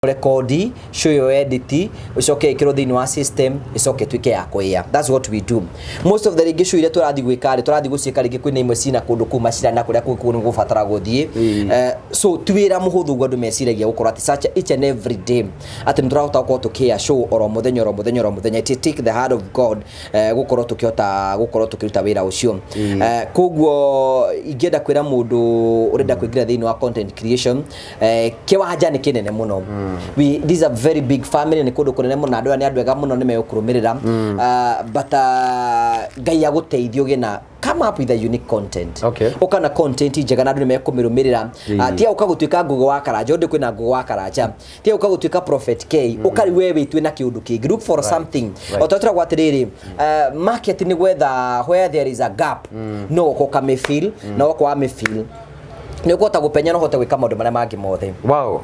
Rekondi show yo edit, ucoke ikirwo thiini wa system, icoke tuike ya kwia. That's what we do most of the rĩngĩ show iria tũrathiĩ gwĩka rĩ, tũrathiĩ gũciĩka rĩngĩ kwĩna imwe cina kũndũ kũu macirana kũrĩa kũngĩ gũbatara gũthiĩ. So ti wĩra mũhũthũ ũguo andũ meciragia gũkorwo atĩ such each and every day atĩ nĩ tũrahota gũkorwo tũkĩa show oro mũthenya oro mũthenya oro mũthenya. It take the hand of God gũkorwo tũkĩhota gũkorwo tũkĩruta wĩra ũcio. Koguo ingĩenda kwĩra mũndũ ũrenda kũingĩra thĩinĩ wa content creation, kĩwanja nĩ kĩnene mũno. This is a very big family, nĩ kũndũ kũnene mũno na andũ aya nĩ andũ ega mũno, nĩ megũkũrũmĩrĩra. But Ngai agũteithie ũgĩe na come up with a unique content. Ũka na content njega na andũ nĩ mekũmĩrũmĩrĩra. Tiga ũka gũtuĩka Ngugi wa Karanja, ũndũ kwĩna Ngugi wa Karanja, tiga ũka gũtuĩka Prophet K, ũka rĩu we wĩtue na kĩũndũ kĩngĩ. Look for something. O ta tũragwo atĩrĩrĩ, market nĩ gwetha where there is a gap, no ũka ũkamĩfill, na woka wamĩfill nĩ ũkũhota gũpenya na ũhote gwĩka maũndũ marĩa mangĩ mothe. Wow.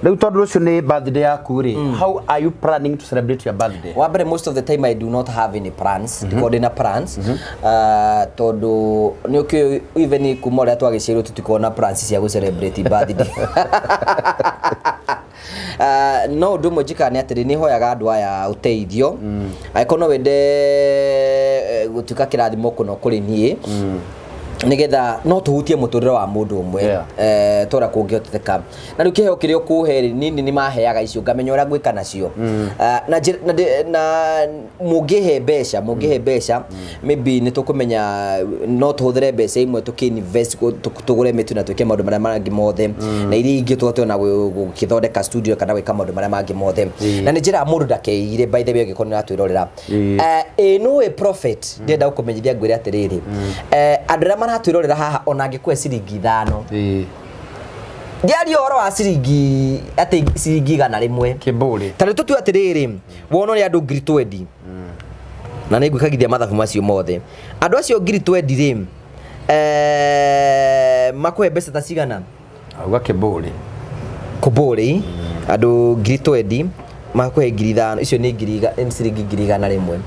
Rĩu tondũ ũcio nĩ birthday yaku rĩ, how are you planning to celebrate your birthday? Wa mbere, most of the time I do not have any plans. Ndikoragwo ndĩna plans, tondũ nĩ ũkĩũĩ even kuma ũrĩa twagĩciarirwo tũtikoragwo na plans cia gũ celebrate birthday. No ũndũ ũmwe njĩkaga nĩ atĩrĩ, nĩ hoyaga andũ aya ũteithio, angĩkorwo no wende gũtuĩka kĩrathimo kũno kũrĩ niĩ, nigetha no tũhutie mũtũrĩre wa mũndũ ũmwe. Tora kũngĩhoteka na rĩu kĩheo kĩrĩa ũkũhe rĩ, nini nĩ maheaga icio ngamenya ũrĩa ngwĩka nacio. Na na mũngĩhe mbeca, maybe nĩ tũkũmenya no tũhũthĩre mbeca imwe tũkĩ-invest tũgũre mĩtu na twĩke maũndũ marĩa mangĩ mothe, na iria ingĩ tũhote ona gũkĩthondeka studio kana gwĩka maũndũ marĩa mangĩ mothe. Na nĩ njĩra mũndũ ndakeire, by the way, angĩkorwo nĩ ũratwĩrorera, ĩ nũĩ prophet, ndĩrenda gũkũmenyithia ngwĩre atĩrĩrĩ, andũ arĩa maratwĩrorera haha, ona angĩkũhe ciringi 5, ndiaria ũhoro wa ciringi atĩ ciringi 100. Kĩmbũrĩ. Ta rĩu tũtue atĩrĩrĩ, wona ũrĩa andũ 20,000, na nĩ ngwĩkagithia mathabu macio mothe, andũ acio 20,000 rĩ, makũhe mbeca ta cigana? Auga kĩmbũrĩ. Kũmbũrĩ andũ 20,000 makũhe 5,000, icio nĩ nĩ ciringi 100,000.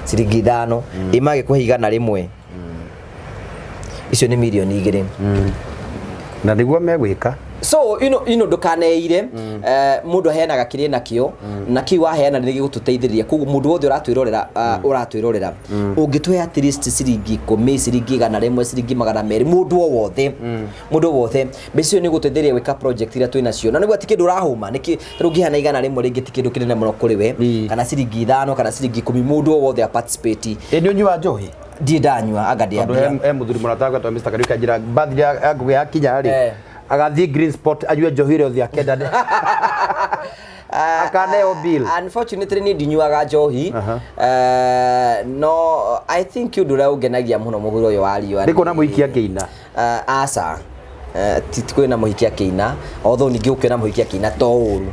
Ciringi 5 ĩ magĩkũhe 100, icio nĩ mirioni 2. Na nĩguo megwĩka. So ndũkaneire, mũndũ aheanaga kĩrĩa nakĩo, na kĩu waheana nĩ gĩgũtũteithĩrĩria. Koguo mũndũ wothe ũratwĩrorera, ũngĩtũhe at least ciringi 10, ciringi 100, ciringi 200, mũndũ o wothe, mũndũ o wothe, mbeca icio nĩ gũteithĩrĩria gwĩka project iria twĩ nacio. Na nĩguo ti kĩndũ ũrahũma nĩkĩ tarĩu ũngĩheana 100 rĩngĩ ti kĩndũ kĩnene mũno kũrĩ we, kana ciringi 5 kana ciringi 10, mũndũ o wothe a participate. Ĩ nĩ ũnyua njohi? Ndirĩ ndanyua anga Tondũ ndĩambia. He mũthuri mũrata wakwa Mr. Kariuki anjĩra birthday ya Ngũgĩ yakinya rĩ, agathiĩ Green Spot anyue njohi ĩrĩa othe akenda akaneo bill. Unfortunately niĩ ndinyuaga njohi. No I think ũndũ ũrĩa ũngenagia mũno mũhuro ũyũ wa riũa Nĩ kuona mũhiki akĩina. Aca. Ti kwĩna mũhiki akĩina, although ningĩ gũkĩona mũhiki akĩina to ũru.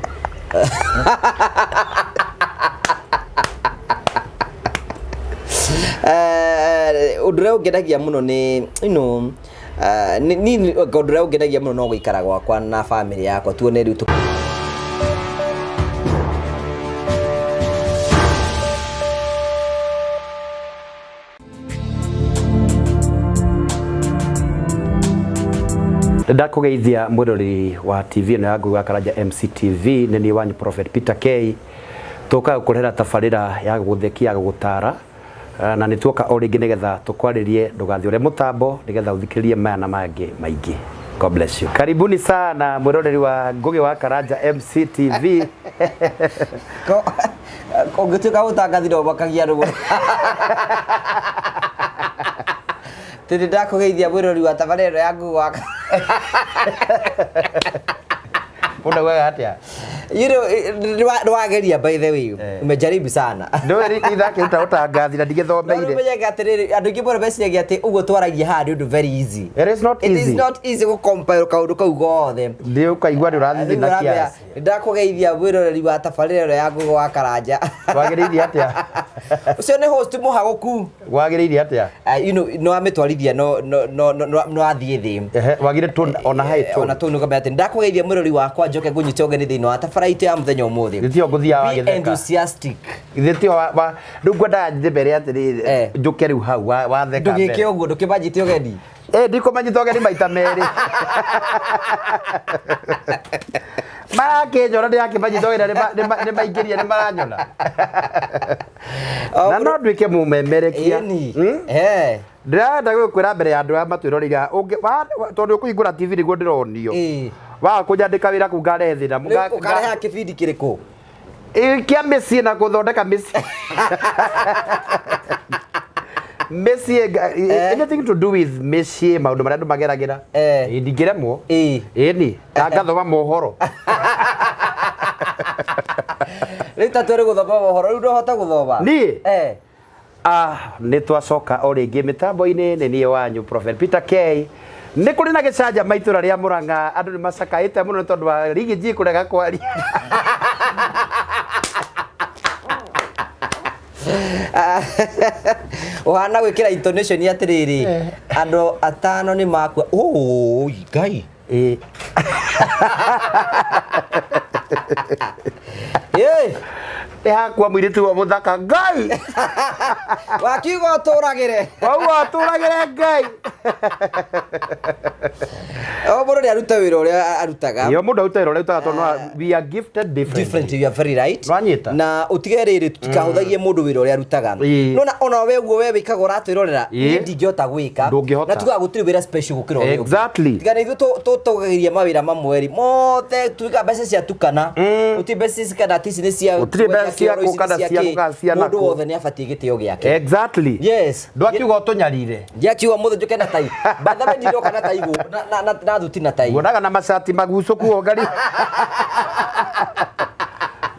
Ũndũ ũrĩa ũngenagia mũno nĩ ũndũ ũrĩa ũngenagia mũno no gũikara gwakwa na family yakwa, tuone rĩu Ndakũgeithia mwĩroreri wa TV ĩno ya Ngũgĩ wa Karanja MCTV, nĩ niĩ wanyu Prophet Peter K. Tũkaga gũkũrehera tabarĩra ya gũgũthekia, ya gũgũtara, na nĩ tuoka o rĩngĩ nĩgetha tũkwarĩrie. Ndũgathiũre mũtambo nĩgetha ũthikĩrĩrie maya na mangĩ maingĩ. God bless you. Karibuni sana mwĩroreri wa Ngũgĩ wa Karanja MCTV. Ũngĩtuĩka gũtangathira ũmakagia rũgũ tĩndĩ. Ndakũgeithia mwĩrori wa tabarĩra ĩno ya Ngũgĩ wa Mũndũ augaga atĩa? Nĩwageria, by the way. Umejaribu sana. Ndũĩ ithakĩruta ũtangathi na ndigĩthomeire. Ũmenyaga atĩrĩrĩ, andũ aingĩ mũno meciragia atĩ ũguo twaragia haha nĩ ũndũ very easy. It is not It is easy. not easy gũcompile kaũndũ kau gothe. Nĩ ũkaigua nĩ ũrathiĩ na kiasi. Ndakũgeithia mwĩroreri wa tabarĩra ĩno ya Ngũgĩ wa Karanja. Wagĩrĩire atĩa? Ũcio nĩ host mũhagũku. Wagĩrĩire atĩa? No amĩtwarithia no athiĩ thĩ. Ehe, wagire tone ona high tone. Ona tone ũkamenya atĩ ndakũgeithia mwĩrori wakwa, njoke ngũnyite ũgeni thĩinĩ wa tabara itũ ya mũthenya ũmũthĩ. Githĩ tiho ngũthiaga Be wagĩtheka? enthusiastic. Githĩ tiho rĩu ngwendaga njĩte mbere atĩrĩrĩ, njũke rĩu hau watheka Ndũgĩke mbere. ũguo, ndũkĩmanjite ũgeni. Eh, ndikũmanyita ũgeni maita merĩ. Marakĩnjona ndĩrakĩmanyita wĩra nĩ maingĩria nĩ maranyona. O Na no nduĩke mũmemerekia. Ĩni. Hmm? Eh. Ndĩrenda gũkwĩra mbere ya andũ aya matwĩroreire tondũ ũkũhingũra TV nĩguo ndĩronio. Ĩĩ. Waga kũnyandĩka wĩra kũu ngarehe thĩna. Rĩu ũkarehaga kĩbindi kĩrĩkũ? Ĩ, kĩa mĩciĩ na gũthondeka mĩciĩ. Mĩciĩ anything to do with mĩciĩ maũndũ marĩa andũ mageragĩra. Eh. Ĩ, ndingĩremwo. Ĩĩ. Ĩni, na ngathoma mohoro. Rĩu ta twĩrĩ gũthoma mohoro rĩu ndũhota gũthoma. Niĩ? Eh. Ah, nĩ twacoka o rĩngĩ mĩtambo-inĩ nĩ niĩ wanyu Prophet Peter K. Nĩ kũrĩ na gĩcanjama itũra rĩa Murang'a andũ nĩ macakaĩte mũno nĩ tondũ wa Riggy G kũrega kwaria. Ũhana gwĩkĩra intonation atĩrĩrĩ andũ atano nĩ makua. Ũũi Ngai. Ĩ. Ĩ. Nĩ hakua mũirĩtu wa mũthaka Ngai. Wakiuga ũtũragĩre. Wauga ũtũragĩre Ngai. O mũndũ nĩ arute wĩra ũrĩa arutaga. Yo mũndũ arute wĩra ũrĩa arutaga tondũ we are gifted differently. Different, you are very right. Nĩwanyita? Na ũtige rĩrĩ tũtikahũthagie mũndũ wĩra ũrĩa arutaga. Ĩĩ. Nona ona we ũguo we wĩkaga ũratwĩrorera Ĩĩ. niĩ ndingĩhota gwĩka. Ndũngĩhota. Na tugaga gũtirĩ wĩra special gũkĩra ũrĩa ũngĩ. Exactly. Tiga nĩ ithuĩ tũtũgagĩria mawĩra mamwe rĩ mothe tuiga mbeca cia tukana. Gũtirĩ mbeca ici kana ati ici nĩ cia Gũtirĩ mbeca cia kĩoro, ici kũ kana nĩ cia cia kĩ. kũ kana cia Mũndũ nakũ. wothe nĩ abatiĩ gĩtĩo gĩake. Exactly. Yes. Ndwakiuga ũtũnyarire. Ndiakiuga mũthĩ njũke na tai. By the way ndiroka na tai gũkũ na thuti na tai. Nguonaga na macati magucũku o ngari.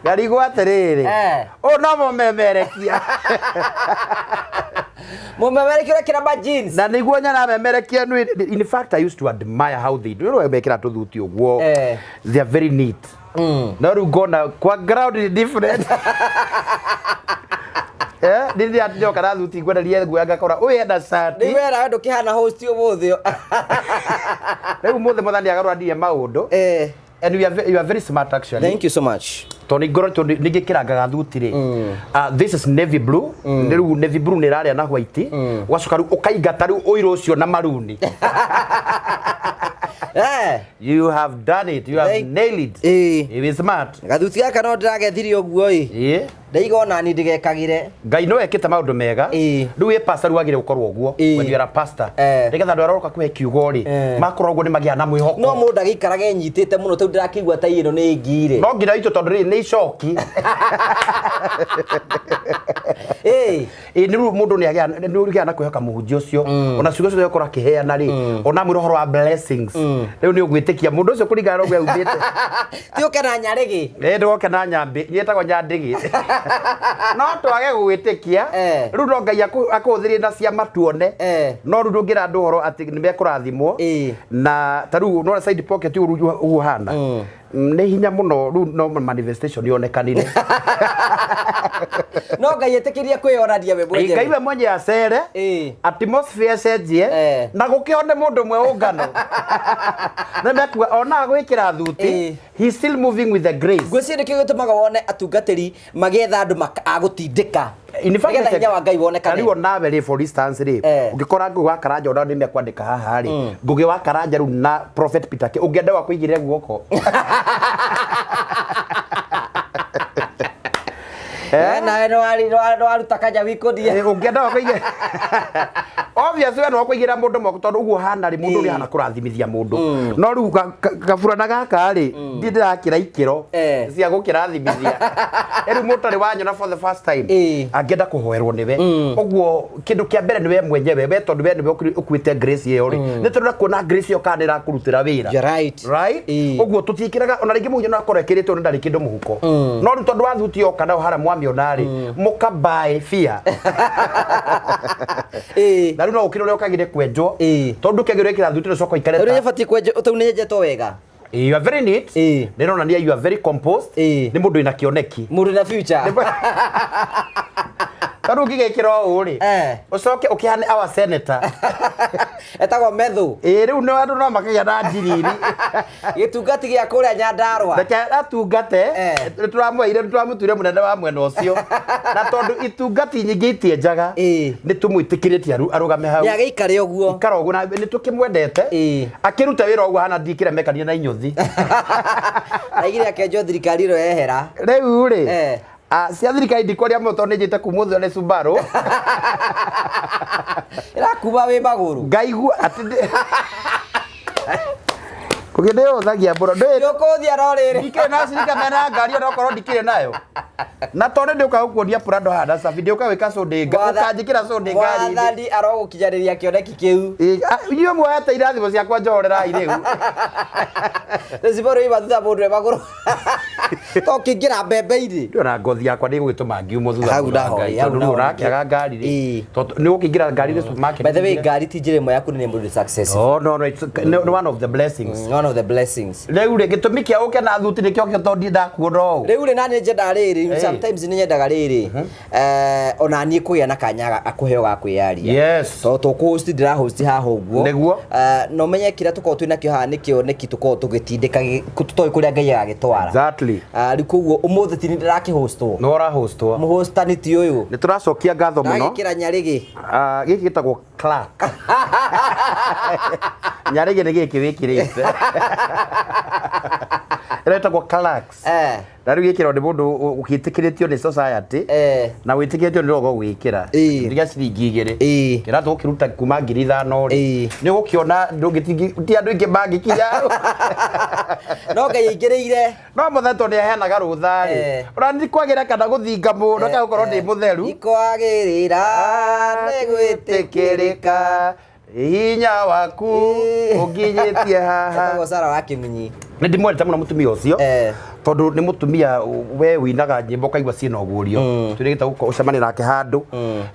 Ngarigwo atĩrĩrĩ. Eh. Ũyũ no mũmemerekia. Mũmemerekia ũrekĩra ma jeans. Na nĩguo nyona memerekia nĩ in fact I used to admire how they do. Rĩu mekĩra tũthuti ũguo. Eh. They are very neat. No rĩu ngona kwa ground ni different. Eh, nĩ njoka na thuti ngwenderie nguoya ngakora ũyũ ena cati. Nĩ wera ndũkĩhana host ũmũthĩ. Rĩu mũthĩ mwathani agarũranirie maũndũ. Eh. And you are very smart actually. Thank you so much. Tondũ ngoro tondũ nĩ ngĩkĩrangaga thuti rĩ. Ah, this is navy blue. Nĩ rĩu navy blue nĩ ĩrarĩa na white. Ũgacoka rĩu ũkaingata rĩu ũirũ ũcio na maruni. Eh. You have done it. You have nailed it. Ĩĩ. You is smart. Gathuti gaka no ndĩragethirie ũguo ĩ. Ĩĩ. Ndaiga ona niĩ ndĩgekagĩre. Ngai no ekĩte maũndũ mega. Ĩĩ. Rĩu wĩ pastor rĩu wagĩrĩire gũkorwo ũguo. Ĩĩ. When you are a pastor. Eh. Nĩgetha andũ arĩa ũroka kũhe kiugo rĩ, Eh. makorwo ũguo nĩ magĩaga na mwĩhoko. No mũndũ agĩikaraga enyitĩte mũno tondũ ndĩrakĩigua tai ĩno nĩ ĩngire. No nginya itũ tondũ rĩrĩ nĩ icoki. Ĩĩ. Ĩĩ nĩ rĩu mũndũ nĩ agĩa nĩ ũgĩaga na kwĩhoka mũhunjia ũcio. Ona ciugo ciothe ũkorwo akĩheana rĩ, ona amwĩra ũhoro wa blessings. Rĩu nĩ ũgwĩtĩkia mũndũ ũcio kũringana na ũguo aumĩte. Ti ũke na nyarĩgĩ. Ĩĩ ndũgoke na nyambĩ, nyĩtagwo nyandĩgĩ. No twage gũgwĩtĩkia, Eh. rĩu no Ngai akũhũthĩrie na ciama tuone. Eh. No rĩu ndũngĩra andũ ũhoro atĩ nĩ mekũrathimwo. Ĩĩ. Na ta rĩu nĩwona side pocket ũguo ũguo ũhana. Nĩ hinya mũno rĩu no manifestation yonekanire. No Ngai etĩkĩrie kwĩyonania we mwenyewe. Ngai we mwenye acere Ĩĩ. atmosphere ĩcenjie Eh. na gũkĩone mũndũ ũmwe ũngano nĩ mekuga ona gwĩkĩra thuti Ĩĩ. he's still moving with the grace. Ngwĩciria nĩkĩo gĩtũmaga wone atungatĩri magĩetha andũ a gũtindĩka. In fact, Nĩgetha hinya wa Ngai wonekane. Rĩu onawe rĩ for instance rĩ Eh. ũngĩkora Ngũgĩ wa Karanja ona nĩ mekwandĩka haha rĩ Ngũgĩ wa Karanja rĩu na Prophet Peter K ũngĩenda wa kũigĩrĩra guoko. Eh, nawe nĩwaruta kanya wikũndie. Eh, ũngĩenda wa kũigĩrĩra obviously we no kũigĩrĩra mũndũ moko tondũ ũguo hana rĩ mũndũ Ĩĩ. ũrĩa hana kũrathimithia mũndũ no rĩu gaburana gaka rĩ ndirĩ ndĩrakĩra ikĩro Eh. cia gũkĩrathimithia rĩu mũtarĩ wanyona for the first time Ĩĩ. angĩenda kũhoerwo nĩwe ũguo kĩndũ kĩa mbere nĩwe mwenyewe we tondũ we nĩwe ũkuĩte grace ĩyo rĩ nĩ tũrenda kuona grace ĩyo kana nĩ ĩrakũrutĩra wĩra You're right. Right? Ĩĩ. Ũguo tũtiĩkĩraga ona rĩngĩ mũhunjia no akorwo ekĩrĩtwo nĩ ndarĩ kĩndũ mũhuko no rĩu tondũ wa thuti yoka nao harĩa mwamĩona rĩ mũkabae bia. Ĩĩ. Na rĩu no ũkĩre ũrĩa ũkagire kwenjwo Ĩĩ. tondũ ũkĩagĩrwo ĩkĩra thuti ũcoka ũikare Rĩu ta nĩbatiĩ kwenjwo tondũ nĩnyenjetwo wega. You are very neat. Ĩĩ. Nĩ ĩronania you are very composed. Ĩĩ. Nĩ mũndũ wĩna kĩoneki. Mũndũ na future. Tondũ ũngĩgekĩra ũũ rĩ, ũcoke ũkĩhane our senator. Etagwo Methu. Ĩĩ, rĩu nĩ andũ no makagĩa na njiriri. Gĩtungati gĩa kũrĩa Nyandarũa. Reke atungate. Nĩ tũramweire, nĩ tũramũtuire mũnene wa mwena ũcio. Na tondũ itungati nyingĩ itienjaga, nĩ tũmwĩtĩkĩrĩtie arũgame hau. Nĩ agĩikare ũguo. Ikara ũguo na nĩ tũkĩmwendete. Akĩruta wĩra ũguo hana ndikĩra mekania na inyũthi. Aigire akenjwo thirikari ĩno yehera. Rĩu rĩ, Ah, cia thirikari ndikwaria mũno tondũ nĩ njĩte kuma ũthĩ nĩ Subaru. Ĩrakuma wĩ magũrũ. Ngaigua atĩ ndĩ- Kũgĩ ndĩyũthagia mũno. Ndũĩ Ndũkũthia no rĩrĩ. ndikĩrĩ na cirika mena ngari ona okorwo ndikĩrĩ nayo. Na tondũ ndĩũka gũkuonia Prado haha na Safi ndĩũka gwĩka cũndĩ ũkanjĩkĩra cũndĩ ngari-inĩ. Mwathani arogũkinyanĩria kĩoneki kĩu. Ĩ, ah, Inyuĩ muoete irathimo ciakwa njohorerai rĩu. Rĩcibo rĩu thutha mũndũ e magũrũ. To kĩingĩra mbembe-inĩ. Ndĩrona ngothi yakwa nĩ ĩgũgĩtũma ngiumwo thutha Hau thutha wa naho, Ngai, ĩ, hau tondũ rĩu naho. ũrakĩaga ngari rĩ Ĩ. tondũ nĩ ũgũkĩingĩra ngari nĩ supermarket By the way, ũingĩre. ngari ti njĩra ĩmwe ya kuonania mũndũ nĩ successful. No, no, no, it's no, one of the blessings. One of the blessings. Rĩu rĩ, gĩtũmi kĩa ũke na thuti nĩkĩo kĩo tondũ ndakuona ũũ. Rĩu rĩ nani nyendaga rĩrĩ, Ĩ. sometimes nĩ nyendaga rĩrĩ, ona niĩ kũgĩa na kanya kũheo ga kwĩyaria. Yes. Tondũ tũkũ-host ndĩra-host haha ũguo. Nĩguo. Na ũmenye kĩrĩa tũkoragwo twĩ nakĩo haha nĩkĩo nĩkĩ tũkoragwo tũgĩtindĩka tũtoĩ kũrĩa Ngai agagĩtwara. Exactly. Rĩu koguo ũmũthĩ ti niĩ ndĩrakĩhostwo. Nĩ ũrahostwo. Mũhostani ti ũyũ. Nĩ tũracokia ngatho mũno. Ndagĩkĩra nyarĩgĩ. Ah, gĩkĩ gĩtagwo Clark. Nyarĩgĩ nĩ gĩkĩ wĩkĩrĩte. Ĩno ĩtagwo Clarks. Na rĩu gĩkĩrwo nĩ mũndũ ũgĩtĩkĩrĩtio nĩ society na wĩtĩkĩrĩtio nĩ rogo gwĩkĩra. Ndiga ciringi igĩrĩ. Kĩratũ gũkĩruta kuma 5,000 rĩ. Nĩ ũgũkĩona ndũngĩtingi ti andũ aingĩ mangĩkinya. No Ngai aingĩrĩire. No mũthenya tondũ nĩ aheanaga rũtha rĩ. Ona nĩ kwagĩra kana gũthinga mũndũ kana gũkorwo ndĩ mũtheru. Ikwagĩrĩra nĩ gwĩtĩkĩrĩka. Hinya waku ũnginyĩtie haha. Etagwo Sarah wa Kĩmunyi. Nĩ ndĩmwendete mũno mũtumia ũcio tondũ nĩ mũtumia we winaga nyĩmbo ũkaigua ciĩna ũguũrio. Twĩrĩgĩte gũcemania nake handũ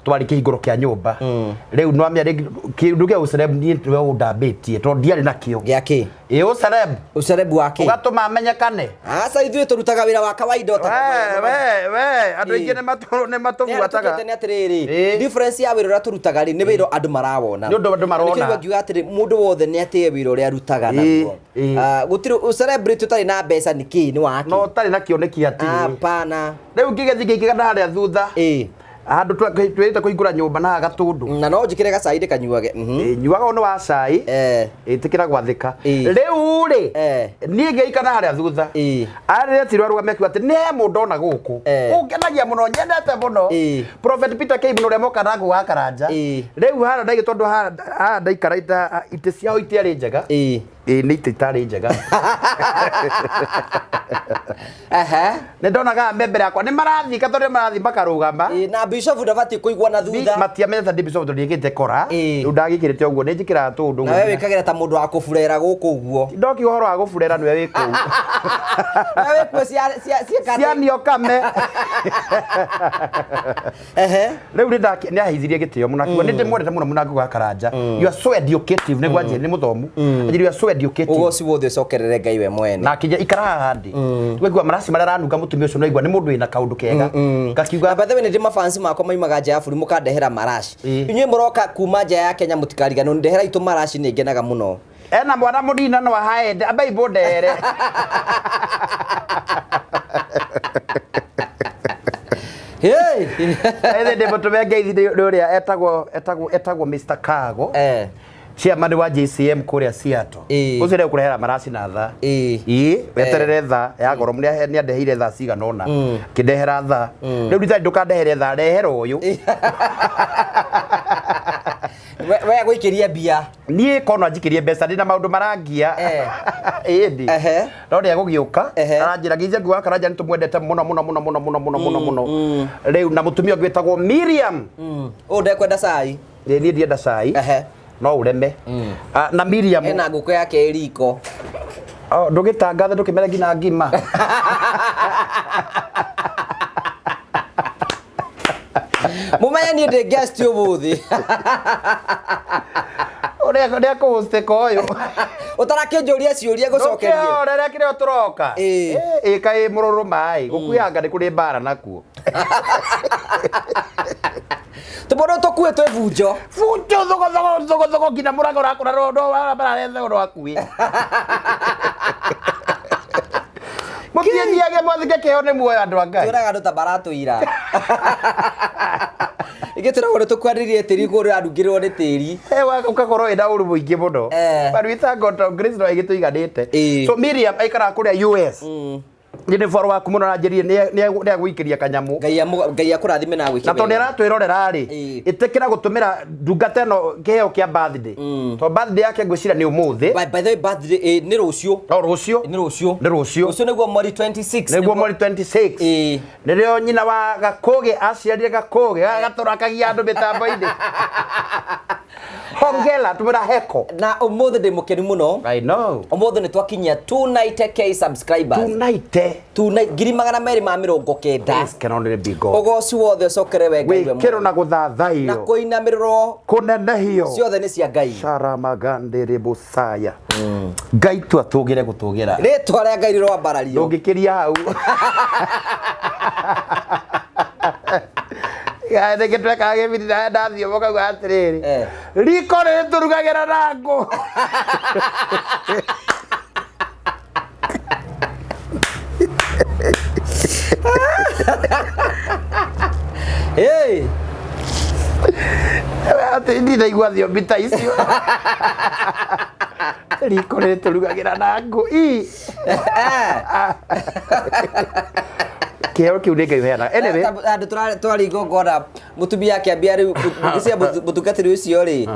twarĩ kĩhingũro kĩa nyũmba. Rĩu nĩwamenya rĩngĩ kĩndũ kĩa ũceleb niĩ nĩwe ũndambĩtie tondũ ndiarĩ nakĩo. Gĩa kĩ? Ĩ ũceleb. Ũcerebu wa kĩ? Ũgatũma amenyekane. Aca ithuĩ tũrutaga wĩra wa kawaida o ta We, we, we, andũ aingĩ nĩ matũbuataga. Nĩ atĩrĩrĩ, difference ya wĩra ũrĩa tũrutaga rĩ, nĩ wĩra andũ marawona. Nĩ ũndũ andũ marona. Nĩkĩo ngiuga atĩrĩ, mũndũ wothe nĩ atĩe wĩra ũrĩa arutaga naguo. Gũtirĩ celebrity ũtarĩ na mbeca nĩ kĩ, nĩ wake. No ũtarĩ na kĩoneki hatirĩ. Hapana. Rĩu ngĩgĩthiĩ ngĩikara harĩa thutha. Handũ twĩrĩte kũhingũra nyũmba na gatũndũ. Na no njĩkĩre gacai ndĩkanyuage. Nyuaga ũyũ nĩ wa cai. Ĩtĩkĩra gwathĩka. Rĩu rĩ, niĩ ngĩikara harĩa thutha. Arĩretirwo arũgame akiuga atĩ nĩ he mũndũ ona gũkũ. Ũngenagia mũno, nyendete mũno. Prophet Peter K mũno ũrĩa moka na ngũ wa Karanja. Rĩu harĩa ndaigĩ tondũ haha ndaikara itĩ ciao itiarĩ njega. Ĩĩ nĩ itĩ itarĩ njega. Nĩ ndonaga me mbere yakwa nĩ marathika tondũ nĩ marathiĩ makarũgama. Na bishop ndabatiĩ kũigua na thutha. Matiamenyete ndĩ bishop tondũ ndiĩkĩte kora. Rĩu ndagĩkĩrĩte ũguo nĩ njĩkĩraga tũũndũ Na we wĩkagĩra ta mũndũ wa kũburera gũkũ ũguo. Ndokiuga ũhoro wa gũburera nĩwe wĩ kũu. We wĩ kuo cia Cianio kame. Rĩu nĩ nĩ aheithirie gĩtĩo mũno akiuga nĩ ndĩmwendete mũno mũnango wa Karanja. You are so educative nĩguo anjĩrire nĩ mũthomu. Anjĩrire you are so educative. Ũgoci wothe ũcokerere Ngai we mwene. Na akĩnjĩra ikara haha ndĩ. Waigua maraci marĩa aranunga mũtumia ũcio no aigua nĩ mũndũ wĩna kaũndũ kega. Ngakiuga Na by the way nĩ ndĩ mafansi makwa maimaga nja ya bũrũri mũkandehera maraci. Inyuĩ mũroka kuma nja ya Kenya mũtikariganĩrwo ndehera itũ maraci nĩ ngenaga mũno. Ena mwana mũnini na no ahae ambai mũndere. Hey! Ĩthĩ ndĩ mũtũme ngeithi nĩ ũrĩa etagwo etagwo etagwo Mr. Kago. Chairman wa JCM kũrĩa Seattle. Ũcio nĩ ũkũrehera maraci na thaa. Ĩĩ, weterere thaa ya goro nĩ andeheire thaa cigana ũna. Kĩndehera thaa. Rĩu nditari ndũkandehere thaa, rehera ũyũ. We agũikĩrie mbia. Niĩ kono anjikĩrie mbeca ndĩna maũndũ marangia. Ĩndĩ. No nĩ egũgĩũka aranjĩra ngeithia ngui wa Karanja nĩ tũmwendete mũno mũno mũno mũno mũno mũno mũno mũno. Rĩu na mũtumia ũngĩ wĩtagwo Miriam. Ũyũ ndekwenda cai. Ĩĩ niĩ ndienda cai. No ũreme. Na Miriam. Ena ngũkũ yake ĩ riko. Oh, ndũgĩtangathe ndũkĩmere nginya ngima. Mũmenye niĩ ndĩ guest ũmũthĩ. Ũrĩa Nĩ akũhosteka ũyũ. Ũtarakĩnjũria ciũria ngũcokerie. Ndũkĩhorere kĩrĩa tũroka. Ĩĩ. Ĩ kaĩ mũrũrũ maĩ. Gũkuanga nĩ kũrĩ mbara nakuo. Tũmũndũ tũkue twĩ bunjo. Bunjo thogothogo thogothogo nginya mũrango ũrakũra no mararetha ũndũ hakuhĩ. Mũtienyiage mwathike kĩheo nĩ muoyo andũ a Ngai. Tũraga andũ ta maratũira. Ingĩ tũragwo nĩ tũkwanĩrie tĩri kũrĩa ũrarungĩrĩrwo nĩ tĩri. Ũgakorwo wĩna ũru mũingĩ mũno. Eh. But we thank God tondũ Grace no ĩgĩtũiganĩte. Ĩĩ. So Miriam aikaraga kũrĩa US. Nĩ nĩ boro waku mũno aranjĩrire nĩ agũikĩria kanyamũ. Ngai akũrathime na agwĩke Na tondũ wega. aratwĩrorera rĩ, Ĩĩ. ĩtĩkĩra gũtũmĩra ndungata ĩno kĩheo kĩa birthday. Tondũ birthday yake ngwĩciria nĩ ũmũthĩ. By the way, birthday nĩ rũciũ. No rũciũ. Nĩ rũciũ. Nĩ rũciũ. Rũciũ nĩguo mweri 26. Nĩguo mweri 26. Ĩĩ. Nĩrĩo nyina wa Gakũgĩ aciarire Gakũgĩ gatũrakagia andũ mĩtambo-inĩ. Hongela tũmĩra heko. Na ũmũthĩ ndĩ mũkenu mũno. I know. Ũmũthĩ nĩ twakinyia 290K subscribers. 290. 290,290,000. This can only be God. Ũgoci wothe ũcokere we Ngai we Gwĩkĩrwo na mwene. Na gũthathaiyo. kũinamĩrĩrwo Kũnenehio. ciothe nĩ cia Ngai. Sharamagandere busaya. Ngai tu atũgĩre gũtũgĩra. Rĩtwa rĩa Ngai rĩroambarario. Ndũngĩkĩria hau. Nĩkĩ twekaga gĩbindi na ndathiĩ mũkauga atĩrĩrĩ. Eh. Riko rĩrĩ tũrugagĩra na ngũ. Hey! Atĩ ndinaigua thiomi ta icio. Riko rĩrĩ tũrugagĩra na ngũ. Ii. Kĩheo kĩu nĩ Ngai ũheanaga. Anyway, Andũ twarĩ igongona mũtumia akĩambia rĩu ngĩciria mũtungatĩri ũcio rĩ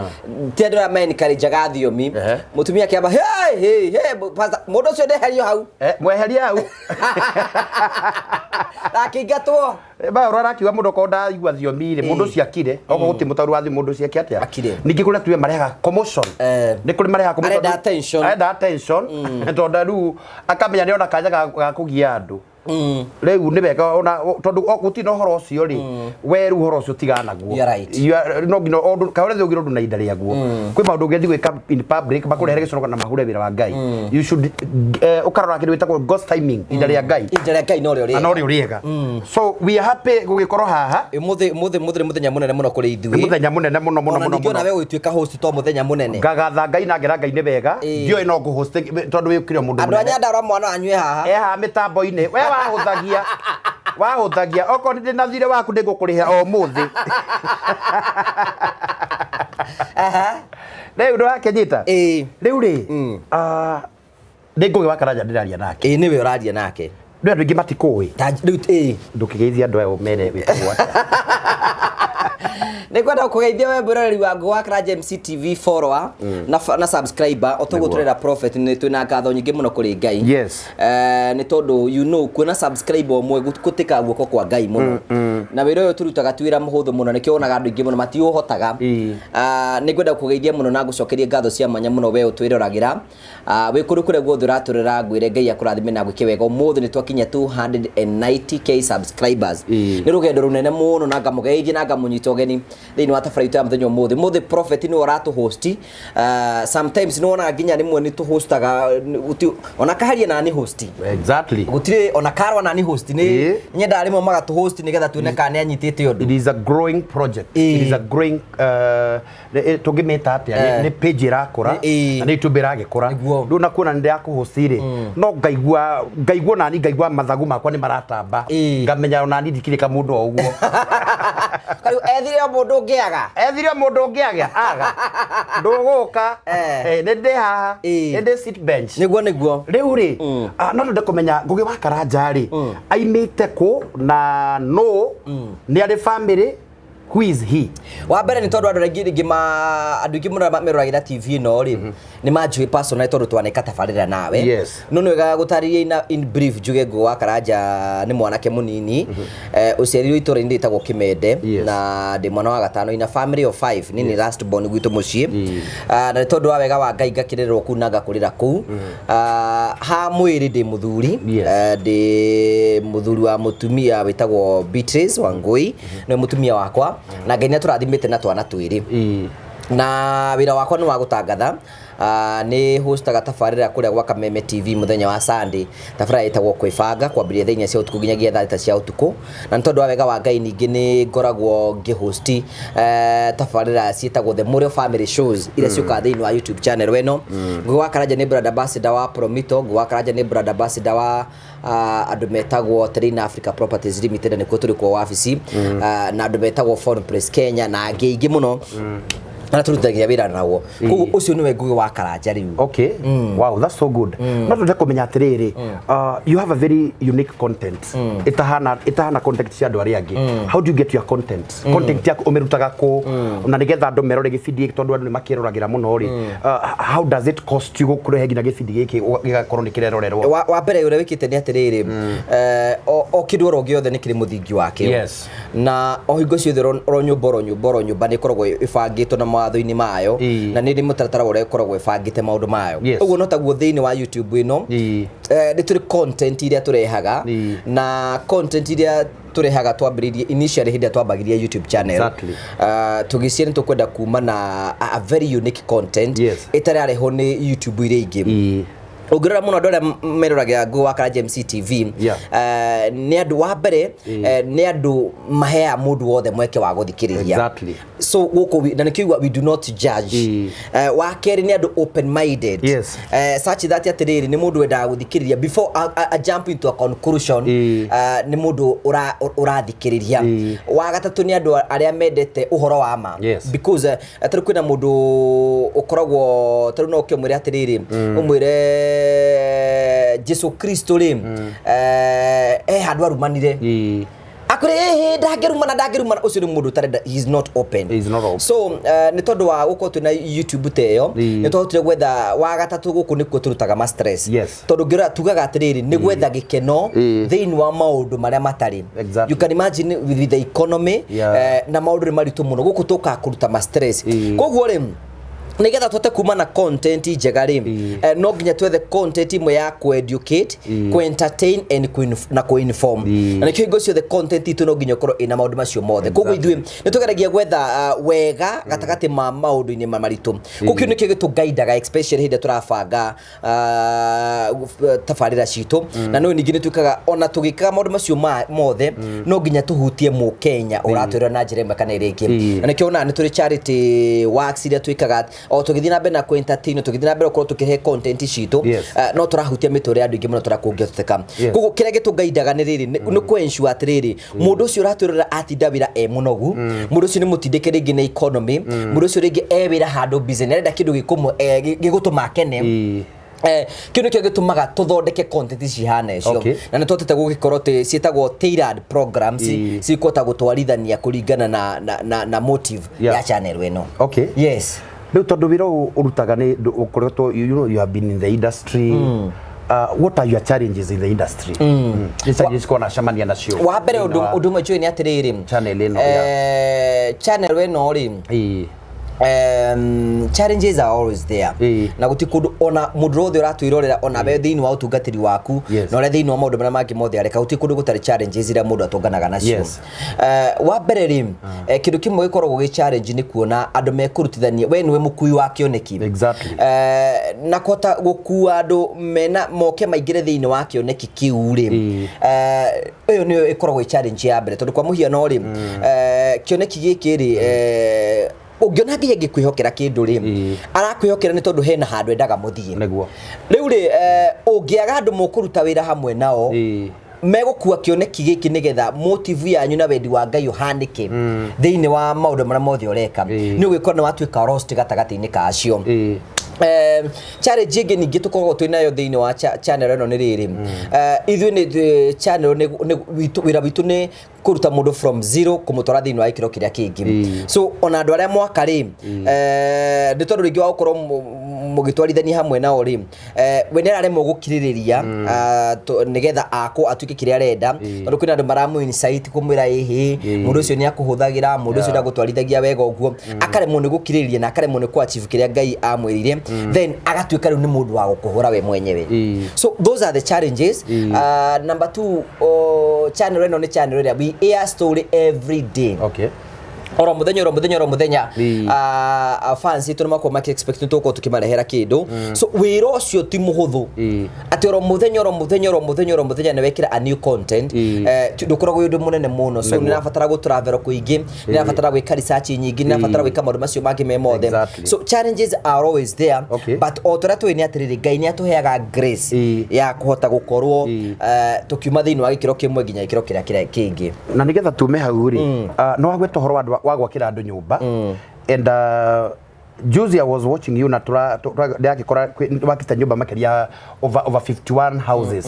ti andũ arĩa ma-encourageaga thiomi. Ehe. Mũtumia akĩamba hey hey hey pastor, mũndũ ũcio ndeherio hau. Mweherie hau. Na akĩingatwo. Baũrũ arakiuga mũndũ okorwo ndaigua thiomi rĩ, mũndũ ũcio akire. Okorwo gũtirĩ mũtaũri wa thiomi mũndũ ũcio eke atĩa? Akire. Ningĩ kũrĩ atumia marehaga commotion. Eh. Nĩ kũrĩ marehaga commotion. Arenda attention. Arenda attention. Tondũ rĩu akamenya nĩ ona kanya ga kũgia andũ. Rĩu nĩ wega ona tondũ gũtirĩ na ũhoro ũcio rĩ, we rĩu ũhoro ũcio tigana naguo. You are right. No nginya kaũrĩa thĩ ũngĩ ũndũ na ihinda rĩaguo. Kwĩ maũndũ ũngĩthiĩ gwĩka in public makũrehere gĩconoko na mahure wĩra wa Ngai. You should ũkarora kĩndũ gĩtagwo God's timing, ihinda rĩa Ngai. Ihinda rĩa Ngai norĩo Na rĩega. norĩo rĩega. So we are happy gũgĩkorwo haha. Ũmũthĩ ũmũthĩ ũmũthĩ nĩ mũthenya mũnene mũno kũrĩ Nĩ ithuĩ. mũthenya mũnene mũno mũno Ona mũno ningĩ ona mũno. we ũgĩtuĩka host to mũthenya mũnene. Ngagatha Ngai na ngera Ngai nĩ wega. Ĩĩ. Ndiũĩ no ngũhost tondũ wĩkire o mũndũ Andũ a mũnene. Nyandarua mwana wanyu e haha. E haha mĩtambo-inĩ. We wahũthagia. Wahũthagia. Okorwo nĩ ndĩna thirĩ waku nĩngũkũrĩha o ũmũthĩ. Aha. Rĩu nĩwakĩnyita? Ĩĩ. Rĩu rĩ, nĩ Ngũgĩ wa Karanja ndĩraria nake. Ĩĩ nĩwe ũraria nake. Rĩu andũ aingĩ matikũĩ. Ta rĩu ĩĩ. Ndũkĩgeithie andũ aya ũmere wĩtagwo atĩa. Nĩ kwenda kũgeithia we mwĩroreri wa Ngũgĩ wa Karanja MCTV follower na subscriber o toguo Nĩguo. tũrera prophet nĩ twĩna ngatho nyingĩ mũno kũrĩ Ngai. Yes. Nĩ tondũ you know kuona subscriber ũmwe gũtĩkaga guoko kwa Ngai mũno. Na wĩra ũyũ tũrutaga ti wĩra mũhũthũ mũno nĩkĩo wonaga andũ aingĩ mũno matiũhotaga. Ĩĩ. Nĩ ngwenda kũgeithia mũno na ngũcokerie ngatho cia mwanya mũno we ũtwĩroragĩra. Wĩ kũndũ kũrĩa guothe ũratũrora ngwĩre Ngai akũrathime na gwĩke wega. Ũmũthĩ nĩ twakinyia 290K subscribers. Ĩĩ. Nĩ rũgendo rũnene mũno na ngamũgeithia na ngamũnyita ũgeni thĩinĩ wa tabarĩra itũ ya mũthenya ũmũthĩ. Ũmũthĩ prophet nĩwe ũratũhost. Sometimes nĩ wonaga nginya rĩmwe nĩ tũhostaga ona kaharia na nĩ host. Exactly. Gũtirĩ ona karwa na nĩ host nĩ Ĩĩ. nyendaga rĩmwe magatũhost nĩgetha tuone kana nĩ anyitĩte ũndũ. It is a growing project. Ĩĩ. It is a growing tũngĩmĩta atĩa? Eh. Nĩ page ĩrakũra Ĩĩ. na nĩ YouTube ĩragĩkũra. Nĩguo. Rĩu na kuona nĩ ndĩrakũhost rĩ, no ngaigua nani ngaigua mathagu makwa nĩ maratamba. Ĩĩ. Ngamenya onani ndikĩrĩ kamũndũ o ũguo. Rĩu ethire o mũndũ ũngĩaga. Ethire mũndũ ũngĩaga aga. Ndũgũka. Eh. Nĩ ndĩ haha. Ĩĩ. Nĩ ndĩ seat bench. Nĩguo nĩguo. Rĩu rĩ, no twende kũmenya Ngũgĩ wa Karanja rĩ, aimĩte kũ na no nĩ arĩ family, who is he? Wa mbere nĩ tondũ andũ aingĩ rĩngĩ ma andũ aingĩ mũno meroragĩra TV ĩno rĩ nĩ manjũĩ personally tondũ twaneka tabarĩra nawe. Yes. No nĩ wega gũtarĩria in brief njuge Ngũgĩ wa Karanja nĩ mwanake mũnini ũciarirwo itũũra-inĩ rĩtagwo Kĩmende Yes. na ndĩ mwana wa gatano in a family of 5 niĩ nĩ last born gwitũ mũciĩ. Mm. Na nĩ tondũ wa wega wa Ngai ngakĩrererwo kũu na ngakũrĩra kũu. Ha mwĩrĩ ndĩ mũthuri. Yes. Ndĩ mũthuri wa mũtumia wĩtagwo Beatrice Wangui nĩwe mũtumia wakwa na Ngai nĩ atũrathimĩte na twana twĩrĩ. Ĩĩ. Na wĩra wakwa nĩ wa gũtangatha. Nĩ hostaga tabarĩra kũrĩa gwa Kameme TV mũthenya wa Sunday, tabarĩra ĩtagwo Kwĩbanga, kwambĩrĩria thaa 4 cia ũtukũ nginyagia thaa 6 cia ũtukũ. Na nĩ tondũ wa wega wa Ngai ningĩ nĩ ngoragwo ngĩhosti tabarĩra ciĩtagwo The Mũrĩo Family Shows iria ciũkaga thĩinĩ wa YouTube channel ĩno. Ngũgĩ wa Karanja nĩ brand ambassador wa Promito, Ngũgĩ wa Karanja nĩ brand ambassador wa andũ metagwo Terrain Africa Properties Limited, na nĩkuo tũrĩ kuo wabici, na andũ metagwo Phone Place Kenya na angĩ aingĩ mũno arĩa tũrutithagia wĩra nao. Koguo ũcio nĩwe Ngũgĩ wa Karanja rĩu. Okay. Wow, that's so good. No twende kũmenya atĩrĩrĩ, you have a very unique content. Ĩtahana content cia andũ arĩa angĩ. How do you get your content? Content yaku ũmĩrutaga kũ? Na nĩgetha andũ merore gĩbindi gĩkĩ, tondũ andũ nĩ makĩroragĩra mũno rĩ. How does it cost you gũkũrehe nginya gĩbindi gĩkĩ gĩgakorwo nĩ kĩrerorerwo? Wa mbere ũrĩa wĩkĩte nĩ atĩrĩrĩ, o kĩndũ oro gĩothe nĩ kĩrĩ mũthingi wakĩo. Na o hingo ciothe oro nyũmba oro nyũmba oro nyũmba nĩ ĩkoragwo ĩbangĩtwo na mawatho-inĩ mayo. Na nĩ ĩrĩ mũtaratara ũrĩa ĩkoragwo ĩbangĩte maũndũ mayo. Ũguo no taguo thĩinĩ wa YouTube ĩno, nĩ tũrĩ content iria tũrehaga, na content iria tũrehaga twambĩrĩirie initially hĩndĩ ĩrĩa twambagĩria YouTube channel. Tũgĩciria nĩ tũkwenda kuma na a very unique content ĩtararehwo nĩ YouTube iria ingĩ. Ũngĩrora mũno andũ arĩa meroragĩra Ngũgĩ wa Karanja MCTV, nĩ andũ wa mbere, nĩ andũ maheaga mũndũ wothe mweke wa gũthikĩrĩria. So gũkũ na nĩkĩo we do not judge. Wa kerĩ nĩ andũ open minded. Such that atĩrĩrĩ, nĩ mũndũ wendaga gũthikĩrĩria before a jump into a conclusion. Nĩ mũndũ ũrathikĩrĩria. Wa gatatũ nĩ andũ arĩa mendete ũhoro wa ma. Because tarĩu kwĩna mũndũ ũkoragwo, tarĩu no ũke ũmwĩre atĩrĩrĩ, ũmwĩre Jesu Kristo rĩ, he handũ arumanire. Akwĩre ĩhĩ, ndangĩrumana, ndangĩrumana. Ũcio nĩ mũndũ ũtarenda, he is not open. He is not open. So nĩ tondũ wa gũkorwo twĩna YouTube ta ĩyo, nĩ twahotire gwetha wa gatatũ gũkũ nĩkuo tũrutaga ma stress. Tondũ ngĩrora tugaga atĩrĩrĩ, nĩ gwetha gĩkeno thĩinĩ wa maũndũ marĩa matarĩ. You can imagine with the economy, na maũndũ nĩ maritũ mũno, gũkũ tũkaga kũruta ma stress. Koguo rĩ, nĩgetha tũhote kuma na content njega rĩ, no nginya twethe content imwe ya ku-educate, ku-entertain and na ku-inform. Na nĩkĩo hingo ciothe content itũ no nginya ĩkorwo ĩna maũndũ macio mothe. Koguo ithuĩ nĩ tũgeragia gwetha wega gatagatĩ ma maũndũ-inĩ ma maritũ. Koguo kĩu nĩkĩo gĩtũgaidaga, especially hĩndĩ ĩrĩa tũrabanga tabarĩra citũ. Na no ningĩ nĩ twĩkaga, ona tũgĩkaga maũndũ macio mothe, no nginya tũhutie mũkenya ũratwĩra na njĩra ĩmwe kana ĩrĩa ĩngĩ. Na nĩkĩo onaga nĩ tũrĩ charity works iria twĩkaga, o tũgĩthiĩ na mbere na ku-entertain, tũgĩthiĩ na mbere gũkorwo tũkĩrehe content citũ, no tũrahutia mĩtũrĩre ya andũ aingĩ mũno tũrĩa kũngĩhoteka. Koguo kĩrĩa gĩtũgaidaga nĩ rĩrĩ, nĩ kũ-ensure atĩrĩrĩ, mũndũ ũcio ũratwĩrora atinda wĩra e mũnogu, mũndũ ũcio nĩ mũtindĩke rĩngĩ nĩ economy, mũndũ ũcio rĩngĩ e wĩra handũ busy, nĩ arenda kĩndũ gĩgũtũma akene. Kĩu nĩkĩo gĩtũmaga tũthondeke content cihana icio. Na nĩ twatete gũgĩkorwo atĩ ciĩtagwo tailored programs, cikũhota gũtwarithania kũringana na motive ya channel ĩno. Yes. Rĩu tondũ wĩra ũyũ ũrutaga nĩ ũkoretwo, you know, you have been in the industry. What are your challenges in the industry? Nĩ challenges kwa nacemania nacio? Wa mbere, ũndũ ũmwe njũĩ nĩ atĩrĩrĩ, Channel ĩno, channel ĩno rĩ, challenges are always there. Na guti kundu ona mundu wothe uratwirorera, ona we thiini wa utungatiri waku, na uria thiini wa maundu maria mangi mothe areka, guti kundu gutari challenges iria mundu atunganaga nacio. Wa mbere ri, kindu kimwe gikoragwo gi challenge ni kuona andu mekurutithania, we niwe mukui wa kioneki. Na kuhota gukua andu mena moke maingire thiini wa kioneki kiu ri, iyo niyo ikoragwo i challenge ya mbere, tondu kwa muhiano ri, kioneki giki ri, ũngĩona nginya ngĩkwĩhokera kĩndũ rĩ, arakwĩhokera nĩ tondũ hena handũ endaga mũthiĩ. Rĩu rĩ, ũngĩaga andũ mũkũruta wĩra hamwe nao, megũkua kĩoneki gĩkĩ nĩgetha motive yanyu na wendi wa Ngai ũhanĩke thĩinĩ wa maũndũ marĩa mothe ũreka, nĩ ũgĩkorwo nĩ watuĩka lost gatagatĩ-inĩ ka acio. Challenge ĩngĩ ningĩ tũkoragwo twĩ nayo thĩinĩ wa channel ĩno nĩ rĩrĩ, ithuĩ nĩ channel nĩ wĩra witũ nĩ kũruta mũndũ from zero kũmũtwara thĩinĩ wa gĩkĩro kĩrĩa kĩngĩ. So ona andũ arĩa mwaka rĩ, nĩ tondũ rĩngĩ wa gũkorwo mũgĩtwarithania hamwe nao rĩ, we nĩ araremwo gũkirĩrĩria, nĩgetha akwo atuĩke kĩrĩa arenda, tondũ kwĩna andũ maramũ insight kũmwĩra ĩhĩ, mũndũ ũcio nĩ akũhũthagĩra, mũndũ ũcio ndagũtwarithagia wega ũguo, akaremwo nĩ gũkirĩrĩria na akaremwo nĩ kũ achieve kĩrĩa Ngai amwĩrire, then agatuĩka rĩu nĩ mũndũ wa gũkũhũra we mwenyewe. So those are the challenges. Number two, channel ĩno nĩ channel ĩrĩa we air story every day. Oro muthenya, oro muthenya, oro muthenya. Fans itũ nĩ makorwo maki expect nĩ tũgũkorwo tũkĩmarehera kĩndũ, so wĩra ũcio ti mũhũthũ, atĩ oro mũthenya, oro mũthenya, oro mũthenya, oro mũthenya nĩ wekĩra a new content. Ndũkoragwo wĩ ũndũ mũnene mũno, so nĩ rabatara gũ travel kũingĩ, nĩ rabatara gwĩka research nyingĩ, nĩ rabatara gwĩka maũndũ macio mangĩ me mothe. So challenges are always there, but o tũrĩa tũĩ nĩ atĩrĩrĩ, Ngai nĩ atũheaga grace ya kũhota gũkorwo tũkiuma thĩinĩ wa gĩkĩro kĩmwe nginya gĩkĩro kĩrĩa kĩngĩ. Na nigetha tume hau rĩ, no wagweta ũhoro wa andũ wa gwakĩra andũ nyũmba, and juzi I was watching you na ndĩrakĩkora wakĩte nyũmba makĩria over 51 houses.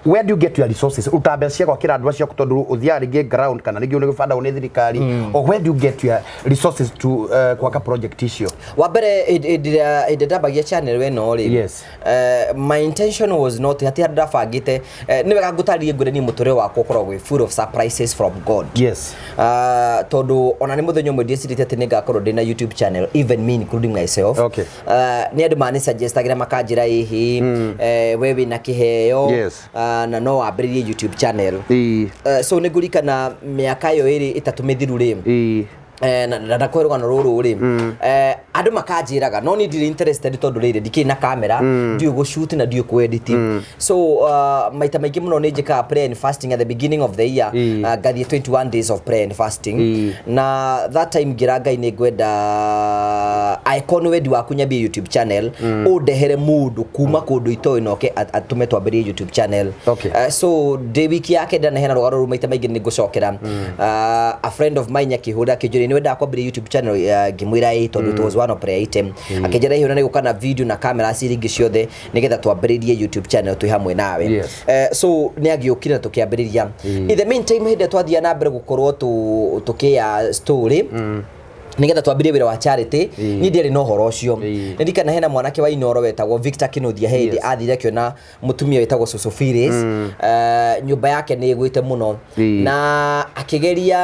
Where do you get your resources? Uta mbeca cia gwakĩra andũ acio, tondũ ũthiaga rĩngĩ ground kana rĩngĩ nĩ gũbandagwo nĩ thirikari, or where do you get your resources to gwaka project icio? Wa mbere, hĩndĩ ĩrĩa ndambagia channel ĩno rĩ, my intention was not hati handũ ndabangĩte. Nĩ wega ngũtarĩrie, ngwĩre niĩ mũtũrĩre wakwa ũkoragwo wĩ full of surprises from God. Tondũ ona nĩ mũthenya ũmwe ndiecirĩtie atĩ nĩ ngakorwo ndĩ na YouTube channel, even me, including myself. Nĩ andũ mani suggestagĩra, makanjĩra, ĩhĩ, we wĩna kĩheo, na no wambĩrĩrie YouTube channel. So nĩ ngũririkana mĩaka ĩyo 2 3 mĩthiru rĩ, na ndakũhe rũgano rũrũ rĩ, andũ makanjĩraga, no niĩ ndirĩ interested, tondũ rĩrĩ, ndikĩrĩ na kamera, ndiũĩ gũshoot na ndiũĩ kũedit. So maita maingĩ mũno nĩ njĩkaga prayer and fasting at the beginning of the year. Ngathiĩ 21 days of prayer and fasting, na that time ngĩra Ngai nĩ ngwenda, angĩkorwo nĩ wendi waku nyambie YouTube channel, ũndehere mũndũ kuma kũndũ itoĩ noke atũme twambĩrĩrie YouTube channel. So ndĩ wiki yake ndanaheana rũgano rũu maita maingĩ, nĩ ngũcokera. A friend of mine akĩhũra, akĩnjũria nĩ wendaga kwambĩrĩria YouTube channel. Ngĩmwĩra ĩ, tondũ it was one of prayer item. Akĩnjĩra ĩhũra nĩ gũka na video na kamera ciringi ciothe nĩgetha twambĩrĩrie YouTube channel twĩ hamwe nawe. So nĩ agĩũkire na tũkĩambĩrĩria. In the meantime, hĩndĩ ĩrĩa twathiaga na mbere gũkorwo tũkĩya story nigetha twambirie wĩra wa charity, niĩ ndiarĩ na ũhoro ũcio. Nĩ ndikana hena mwanake wa Inoro wetagwo Victor Kinuthia, hĩndĩ athire akĩona mũtumia wĩtagwo Cucu Phyllis, nyũmba yake nĩ ĩgwĩte mũno, na akĩgeria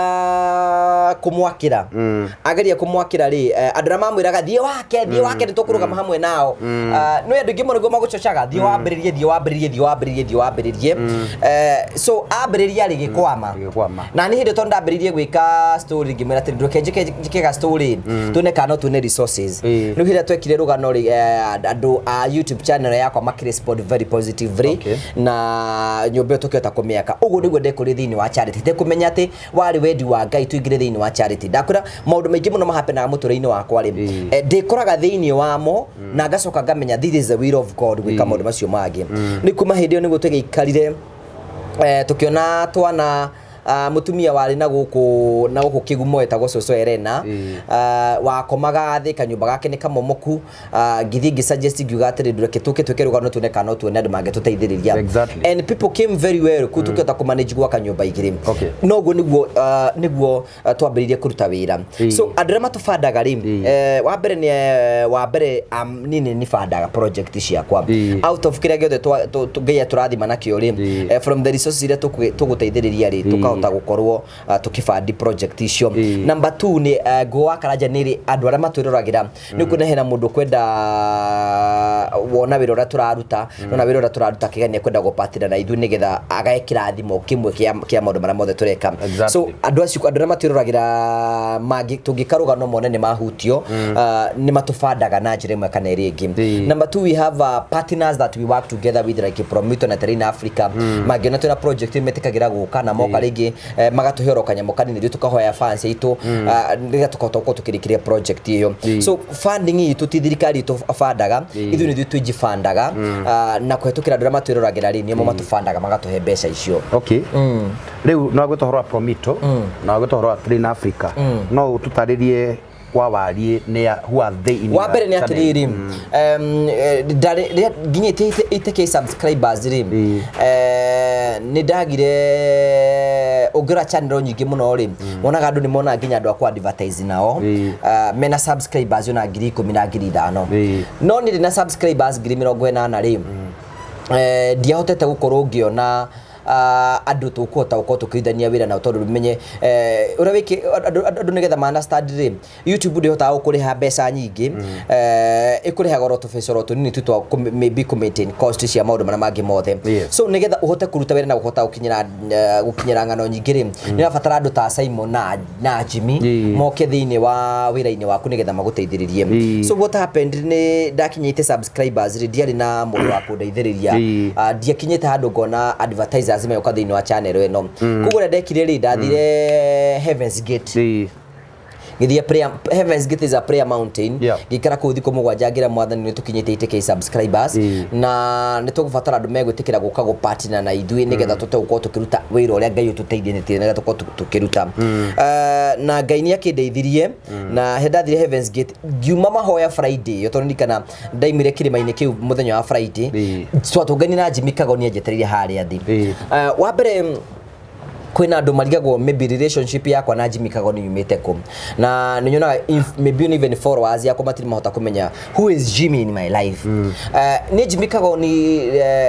kũmwakĩra. Ageria kũmwakĩra rĩ, andũ arĩa mamwĩraga, "Thiĩ wake, thiĩ wake, nĩ tũkũrũgama hamwe nao." No andũ aingĩ mũno nĩguo magũcocaga, "Thiĩ wambĩrĩrie, thiĩ wambĩrĩrie, thiĩ wambĩrĩrie, thiĩ wambĩrĩrie." So ambĩrĩria rĩ, gĩkwama. Gĩkwama. Na nĩ hĩndĩ tondũ ndambĩrĩirie gwĩka story, ngĩmwĩra atĩrĩ, "Ndũke njĩke ga story, tuone kana no tuone resources." Rĩu hĩndĩ ĩrĩa twekire rũgano rĩ, andũ a YouTube channel yakwa makĩrespond very positively, na nyũmba ĩyo tũkĩhota kũmĩaka. Ũguo nĩguo ndekũrĩ thĩinĩ wa charity, ndekũmenya atĩ warĩ wendi wa Ngai tũingĩre thĩinĩ wa charity. Ndakwĩra maũndũ maingĩ mũno mahapenaga mũtũrĩre-inĩ wakwa rĩ, ndĩkoraga thĩinĩ wamo na ngacoka ngamenya this is the will of God gwĩka maũndũ macio mangĩ. Nĩ kuma hĩndĩ ĩyo nĩguo tũgĩikarire, tukiona twana, mutumia warĩ na gũkũ kĩgumo wetagwo Cũcũ Elena, wakomaga thĩ, kanyũmba gake nĩ kamomoku. Ngĩthiĩ ngĩsuggest, ngiuga atĩrĩ, "Ndũreke tũke twĩke rũgano, tuone kana no tuone andũ mangĩtũteithĩrĩria." And people came very well kuu, tũkĩhota kũmanage gwaka nyũmba igĩrĩ. Noguo nĩguo twambĩrĩirie kũruta wĩra. So andũ arĩa matũbandaga rĩ, wa mbere nĩ wa mbere, niĩ nĩ nibandaga project ciakwa out of kĩrĩa gĩothe Ngai atũrathima nakĩo rĩ, from the resources iria tũgũteithĩrĩria rĩ, tũkahota gũkorwo tũkĩbandi project icio. Number two nĩ Ngũgũ wa Karanja nĩ rĩ andũ arĩa matwĩroragĩra, nĩ kuona hena mũndũ kwenda wona wĩra ũrĩa tũraruta, nona wĩra ũrĩa tũraruta kĩgania, kwenda gũpatĩra na ithuĩ nĩgetha agae kĩrathimo kĩmwe kĩa maũndũ marĩa mothe tũreka. So andũ acio, andũ arĩa matwĩroragĩra, mangĩ tũngĩka rũgano mone nĩ mahutio, nĩ matũbandaga na njĩra ĩmwe kana ĩrĩa ĩngĩ. Number two, we have partners that we work together with, like Promito na Terrain Africa. Mangĩona twĩna project, metĩkagĩra gũka na moka rĩngĩ, magatũhe oro kanyamũ kanini, ithuĩ tũkahoya fans aitũ, nĩgetha tũkahota gũkorwo tũkĩrĩkĩria project ĩyo. So funding itũ ti thirikari itũbandaga, ithuĩ nĩ ithuĩ twĩjibandaga, na kũhetũkĩra andũ arĩa matwĩroragĩra rĩ, nĩo matũbandaga magatũhe mbeca icio. Okay, rĩu no gwĩta ũhoro wa Promito na gwĩta ũhoro wa Train Africa, no ũtũtarĩrie kwa wariĩ nĩ who are they in Wa your mbere nĩ channel? atĩrĩrĩ, rĩrĩa nginyĩtie 80K subscribers rĩ, nĩ ndagire ũngĩrora channel nyingĩ mũno rĩ, wonaga andũ nĩ monaga nginya andũ a kũ advertise nao mena subscribers ona 10,000 na 5,000. No niĩ ndĩ na subscribers 80,000 rĩ, ndiahotete gũkorwo ngĩona Andũ tũkũhota gũkorwo tũkĩrutithania wĩra nao, tondũ menye ũrĩa wĩkĩ andũ nĩgetha ma understand rĩ, YouTube ndĩhotaga gũkũrĩha mbeca nyingĩ, ĩkũrĩhaga oro tũbeca oro tũnini tu twa maybe kũ maintain cost cia maũndũ marĩa mangĩ mothe. So nĩgetha ũhote kũruta wĩra na kũhota gũkinyĩra ng'ano nyingĩ rĩ, nĩ ũrabatara andũ ta Simon na Jimmy moke thĩinĩ wa wĩra-inĩ waku nĩgetha magũteithĩrĩrie. So what happened nĩ ndakinyĩte subscribers rĩ, ndiarĩ na mũndũ wa kũndeithĩrĩria. Ndiakinyĩte handũ ngona advertisers megũka thĩinĩ wa channel ĩno. Koguo ũrĩa ndekire rĩ, ndathire Heavens Gate. Ngĩthiĩ prayer. Heavens Gate is a prayer mountain. Ngĩikara kũu thikũ 7, ngĩra Mwathani nĩ tũkinyĩte 80K subscribers na nĩ tũgũbatara andũ megwĩtĩkĩra gũka gũpartner na ithuĩ nĩgetha tũhote gũkorwo tũkĩruta wĩra ũrĩa Ngai ũtũteithĩtie nĩgetha tũkorwo tũkĩruta. Na Ngai nĩ akĩndeithirie na he ndathire Heavens Gate ngiuma mahoya Friday ĩyo, tondũ ndirikana ndaimire kĩrĩma-inĩ kĩu mũthenya wa Friday. Twatũngani na Jimmy Kagoni anjetereire harĩa thĩ. Wa mbere, kwĩna andũ marigagwo maybe relationship yakwa na Jimmy Kagoni yumĩte kũ, na nĩ nyonaga maybe even followers yakwa matirĩ mahota kũmenya who is Jimmy in my life. Nĩ Jimmy Kagoni,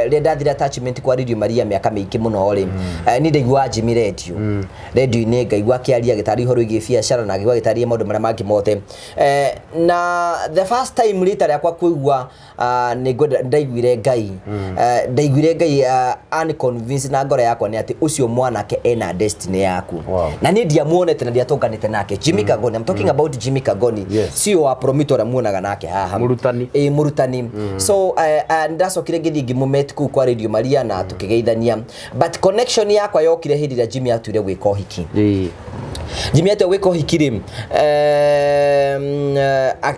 rĩrĩa ndathire attachment kwa Radio Maria mĩaka mĩingĩ mũno rĩ, niĩ ndaiguaga Jimmy radio radio-inĩ, ngaigua akĩaria, agĩtarĩria ũhoro wĩgiĩ biacara na ngaigua agĩtarĩria maũndũ marĩa mangĩ mothe. Na the first time rita rĩakwa kũigua, nĩ ngwenda ndaiguire Ngai, ndaiguire Ngai unconvinced na ngoro yakwa nĩ atĩ ũcio mwanake ena destiny yaku. Na niĩ ndiamuonete na ndiatũnganĩte nake. Jimmy Kagoni, I'm talking about Jimmy Kagoni. Sio wa Promito ũrĩa muonaga nake haha. Mũrutani. Ĩ, mũrutani. So ndacokire ngĩthiĩ ngĩmũmet kũu kwa Radio Maria na tũkĩgeithania, but connection yakwa yokire hĩndĩ ĩrĩa Jimmy atuire gwĩka ũhiki. Jimmy atua gwĩka ũhiki rĩ,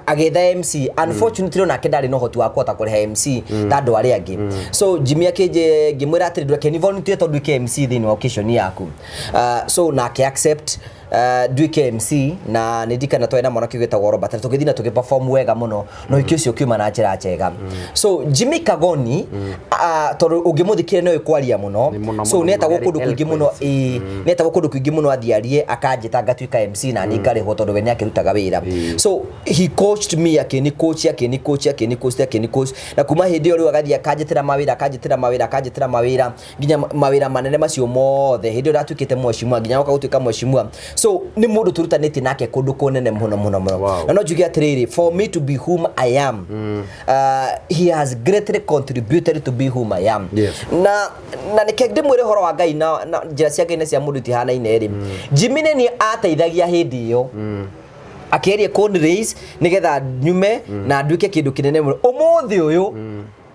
agĩetha MC. Unfortunately, onake ndarĩ na ũhoti wa kũhota kũrĩha MC ta andũ arĩa angĩ. So Jimmy akĩnjĩ, ngĩmwĩra atĩrĩ, ndweke ni volunteer tondũ nduĩke MC thĩinĩ wa occasion yaku. So nake accept nduĩke MC, na nĩ ndikana twarĩ na mwanake wĩtagwo Robert na tũgĩthiĩ na tũgĩ perform wega mũno na ũhiki ũcio ũkiuma na njĩra njega. So Jimmy Kagoni, tondũ ũngĩmũthikĩrĩria no ĩkwaria mũno. Nĩ mũno, so mũno, nĩ etagwo mũno, kũndũ very kũingĩ mũno. Ĩĩ, nĩ etagwo kũndũ kũingĩ mũno athiĩ arie, akanjĩta ngatuĩka MC na niĩ ngarĩhwo tondũ we nĩ akĩrutaga wĩra. So he coached me, akĩni coach, akĩni coach, akĩni coach, akĩni coach, na kuma hĩndĩ ĩyo rĩu agathiĩ akanjĩtĩra mawĩra, akanjĩtĩra mawĩra, akanjĩtĩra mawĩra, nginya mawĩra manene macio mothe. Hĩndĩ ĩyo ndatuĩkĩte mheshimiwa, nginya goka gũtuĩka mheshimiwa. So nĩ mũndũ tũrutanĩtie nake kũndũ kũnene mũno mũno mũno. Na no njuge atĩrĩrĩ, for me to be whom I am, he has greatly contributed to be whom I am. Na nĩke ndĩmwĩre ũhoro wa Ngai na njĩra cia Ngai na cia mũndũ itihanaine rĩ, Jimmy nĩ niĩ ateithagia hĩndĩ ĩyo akĩgeria kũni raise nĩgetha nyume na nduĩke kĩndũ kĩnene mũno ũmũthĩ ũyũ.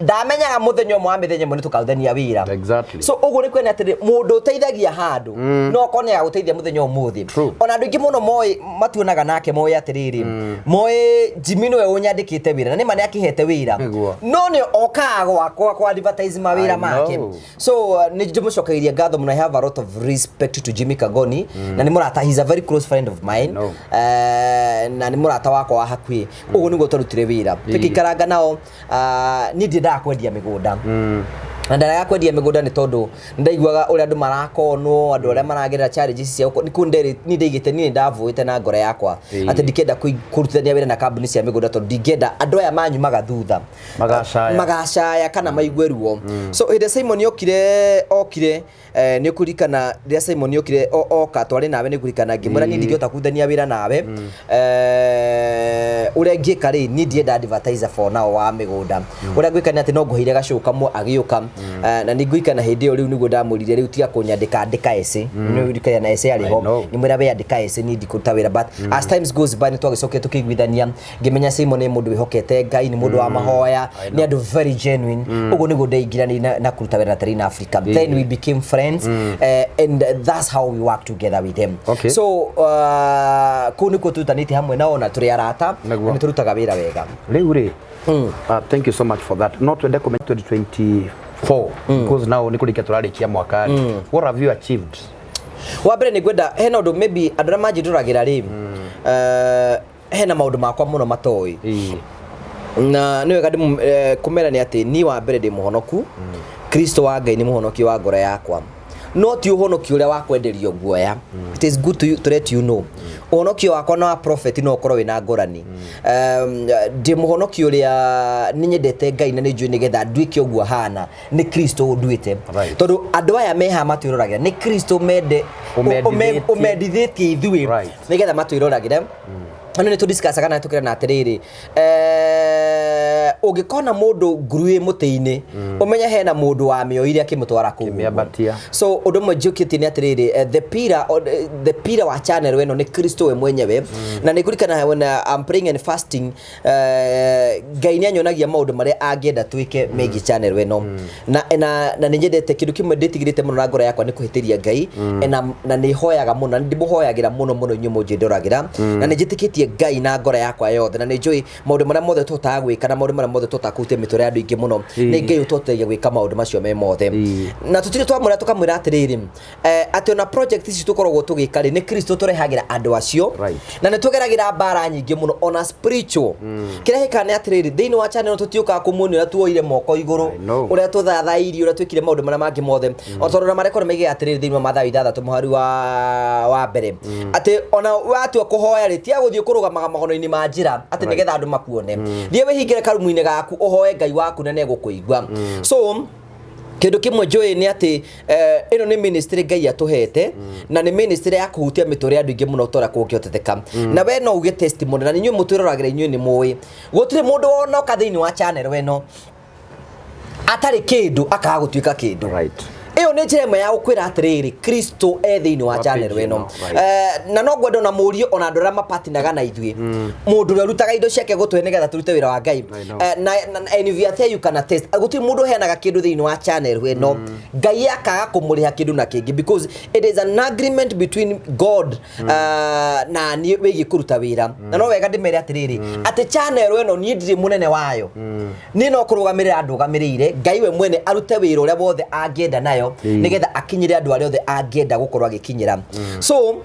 Ndamenyaga mũthenya ũmwe wa mĩthenya ĩmwe nĩ tũkarutithania wĩra. So ũguo nĩ kuona atĩrĩ, mũndũ ũteithagia handũ no okorwo nĩ agagũteithia mũthenya ũmũthĩ. Ona andũ aingĩ mũno moĩ matuonaga nake moĩ atĩrĩrĩ, moĩ Jimmy nĩwe ũnyandĩkĩte wĩra, na nĩma nĩ akĩhete wĩra, no nĩ okaga gwakwa kwa advertise mawĩra I make. know. So nĩ ndĩmũcokagĩria ngatho mũno. I have a lot of respect to Jimmy Kagoni na nĩ mũrata, he's a very close friend of mine. Know. Na nĩ mũrata wakwa wa hakuhĩ. Ũguo nĩguo twarutire wĩra tũkĩikaranga nao. Niĩ ndiendaga kwendia mĩgũnda na ndaraga kwendia mĩgũnda nĩ tondũ ndaiguaga ũrĩa andũ marakonwo, andũ arĩa maragerera challenges cia gũko- nĩ kũu niĩ ndaigĩte, niĩ ndavuĩte na ngoro yakwa atĩ ndikenda kũrutithania wĩra na kambuni cia mĩgũnda tondũ ndingĩenda andũ aya manyumaga thutha Magacaya. Magacaya kana maigue ruo. So hĩndĩ Simon okire, nĩ ũkũririkana rĩrĩa Simon okire, oka twarĩ nawe, nĩ ngũririkana ngĩmwĩra niĩ ndingĩhota kũrutithania wĩra nawe. Ũrĩa ingĩka rĩ, niĩ ndienda advertiser for now wa mĩgũnda. Ũrĩa ngwĩka nĩ atĩ no ngũheire gacũũ kamwe agĩũka. Na nĩ ngũririkana hĩndĩ ĩyo rĩu nĩguo ndamwĩrire, rĩu tiga kũnyandĩka, andĩka ese. Nĩ ũririkana na ese arĩ I ho. know. Ngĩmwĩra we andĩka ese, niĩ ndikũruta wĩra. But as times goes by, nĩ twagĩcokire tũkĩiguithania, ngĩmenya Simon nĩ mũndũ wĩhokete Ngai, nĩ mũndũ wa mahoya, nĩ andũ very genuine. Ũguo nĩguo ndeingĩranire na kũruta wĩra na Terrain Africa. Then we became friends, and that's how we work together with them. So kũu nĩkuo tũrutanĩte hamwe nao na tũrĩ arata na nĩ tũrutaga wĩra wega. Rĩu rĩ, thank you so much for that. No twende kũmenya 2024, because now nĩ kũrĩkia tũrarĩkia mwaka rĩ, what have you achieved? Wa mbere nĩ ngwenda hena ũndũ maybe andũ arĩa manjĩndũragĩra rĩ, hena maũndũ makwa mũno matoĩ na nĩ wega kũmera nĩ atĩ niĩ wa mbere ndĩ mũhonoku. Kristo wa Ngai nĩ mũhonoki wa ngoro yakwa. No ti ũhonokio ũrĩa wa kwenderio guoya. It is good to let you know, ũhonokio wakwa na wa prophet no ũkorwo wĩna ngũrani. Ndĩ mũhonokio ũrĩa nĩ nyendete Ngai, na nĩ njũĩ nĩgetha nduĩke ũguo hana nĩ Kristo ũnduĩte. Tondũ andũ aya meha matwĩroragĩra nĩ Kristo mende. Ũmendithĩtie. Ũmendithĩtie ithuĩ nĩgetha matwĩroragĩre. No nĩ tũdiscussaga na tũkĩrana atĩrĩrĩ, ũngĩkona mũndũ nguru ĩ mũtĩ-inĩ, ũmenye hena mũndũ wamĩoire akĩmũtwara kũu ũguo. Akĩmĩambatia. So ũndũ ũmwe njũkĩtie nĩ atĩrĩrĩ, the pillar wa channel ĩno nĩ Kristo we mwenyewe. Na nĩ ngũririkana when I'm praying and fasting, Ngai nĩ anyonagia maũndũ marĩa angĩenda twĩke megiĩ channel ĩno. Na nĩ nyendete kĩndũ kĩmwe ndĩtigĩrĩte mũno na ngoro yakwa nĩ kũhĩtĩria Ngai. Na nĩ hoyaga mũno na nĩ ndĩmũhoyagĩra mũno mũno inyuĩ mũnjĩndoragĩra, na nĩ njĩtĩkĩtie Ngai na ngoro yakwa yothe, na nĩ njũĩ maũndũ marĩa mothe tũhotaga gwĩka na maũndũ marĩa mothe tũhotaga kũhutia mĩtũrĩre ya andũ aingĩ mũno, nĩ Ngai ũtũhotithagia gwĩka maũndũ macio me mothe. Na tũtirĩ twamwĩra tũkamwĩra atĩrĩrĩ, atĩ ona project ici tũkoragwo tũgĩka rĩ, nĩ Kristo tũrehagĩra andũ acio. Na nĩ tũgeragĩra mbara nyingĩ mũno, ona spiritual. Kĩrĩa gĩkaga nĩ atĩrĩrĩ, thĩinĩ wa channel tũtiũkaga kũmuonia ũrĩa tuoire moko igũrũ, I know. ũrĩa tũthathairie, ũrĩa twĩkire maũndũ marĩa mangĩ mothe, o tondũ na marekwo nĩ maigaga atĩrĩrĩ thĩinĩ wa Mathayo 6 mũhari wa mbere, atĩ ona watua kũhoya rĩ, tiga gũthiĩ kũrũgamaga magongona-inĩ ma njĩra atĩ nĩgetha andũ makuone. Thiĩ wĩhingĩre karumu-inĩ gaku, ũhoe Ngai waku na nĩegũkũigua. So kĩndũ kĩmwe njũĩ nĩ atĩ, ĩno nĩ ministry Ngai atũhete, na nĩ ministry ya kũhutia mĩtũrĩre ya andũ aingĩ mũno ta ũrĩa kũngĩhoteteka. Na we no uge testimony, na inyuĩ mũtwĩroragĩra, inyuĩ nĩ mũĩ gũtirĩ mũndũ wonoka thĩinĩ wa channel ĩno atarĩ kĩndũ akaga gũtuĩka kĩndũ. Ĩyo nĩ njĩra ĩmwe ya gũkwĩra atĩrĩrĩ, Kristo e thĩinĩ wa Wa channel page ĩno. ĩno, right. Na no ngwenda ona mũrie ona andũ arĩa mapatinaga na ithuĩ, mũndũ ũrĩa ũrutaga indo ciake gũtũhe nĩgetha tũrute wĩra wa Ngai. I know. Na and if you are there, you can attest, gũtirĩ mũndũ ũheanaga kĩndũ thĩinĩ wa channel ĩno Ngai akaga kũmũrĩha kĩndũ na kĩngĩ, because it is an agreement between God na niĩ wĩgiĩ kũruta wĩra. Na no wega ndĩmere atĩrĩrĩ, atĩ channel ĩno niĩ ndirĩ mũnene wayo, niĩ no kũrũgamĩrĩra ndũgamĩrĩire. Ngai we mwene arute wĩra ũrĩa wothe angĩenda nayo nĩgetha akinyĩre andũ arĩa othe angĩenda gũkorwo agĩkinyĩra. So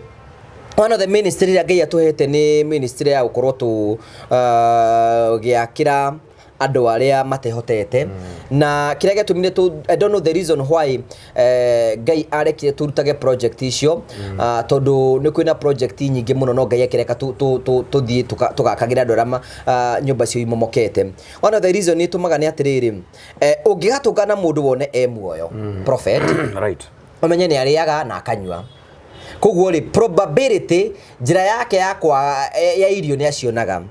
one of the ministry ĩrĩa Ngai atũhete nĩ ministry ya gũkorwo tũ gĩakĩra andũ arĩa matehotete. Na kĩrĩa gĩatũmire tũ, I don't know the reason why Ngai arekire tũrutage project icio, tondũ nĩ kwĩna project nyingĩ mũno, no Ngai akĩreka tũthiĩ tũgakagĩra andũ arĩa nyũmba icio imomokete. One of the reason ĩtũmaga nĩ atĩrĩrĩ, ũngĩgatũngana mũndũ wone e muoyo, prophet, ũmenye nĩ arĩaga na akanyua. Koguo rĩ, probability njĩra yake ya kwa ya irio nĩ acionaga.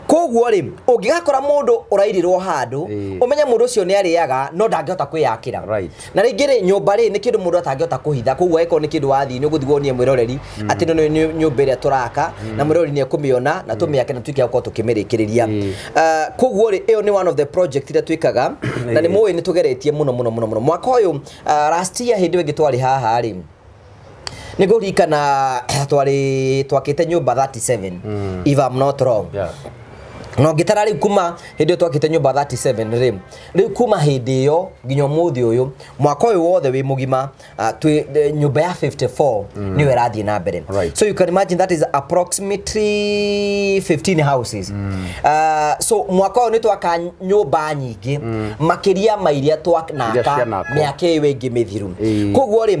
Koguo rĩ, ũngĩgakora mũndũ ũrairirwo handũ, ũmenye mũndũ ũcio nĩ arĩaga no ndangĩhota kwĩyakĩra. Na rĩngĩ rĩ, nyũmba rĩ, nĩ kĩndũ mũndũ atangĩhota kũhitha. Koguo angĩkorwo nĩ kĩndũ wathiĩ, nĩ ũgũthiĩ wonie mwĩroreri atĩ ĩno nĩ nyũmba ĩrĩa tũraka, na mwĩroreri nĩ ekũmĩona na tũmĩake na tuĩke a gũkorwo tũkĩmĩrĩkĩrĩria. Koguo rĩ, ĩyo nĩ one of the project iria twĩkaga, na nĩ mũĩ nĩ tũgeretie mũno mũno mũno mũno mwaka ũyũ. Last year hĩndĩ ĩyo ĩngĩ twarĩ haha rĩ, nĩ ngũririkana twarĩ twakĩte nyũmba 37, if I'm not wrong. No ngĩtara rĩu kuma hĩndĩ ĩyo twakĩte nyũmba 37 rĩ, rĩu kuma hĩndĩ ĩyo nginya ũmũthĩ ũyũ, mwaka ũyũ wothe wĩ mũgima, twĩ nyũmba ya 54 nĩyo ĩrathiĩ na mbere. So you can imagine that is approximately 15 houses. So mwaka ũyũ nĩ twaka nyũmba nyingĩ makĩria ma iria Iria twanaka cianakwo. mĩaka ĩyo ĩngĩ mĩthiru. Koguo rĩ,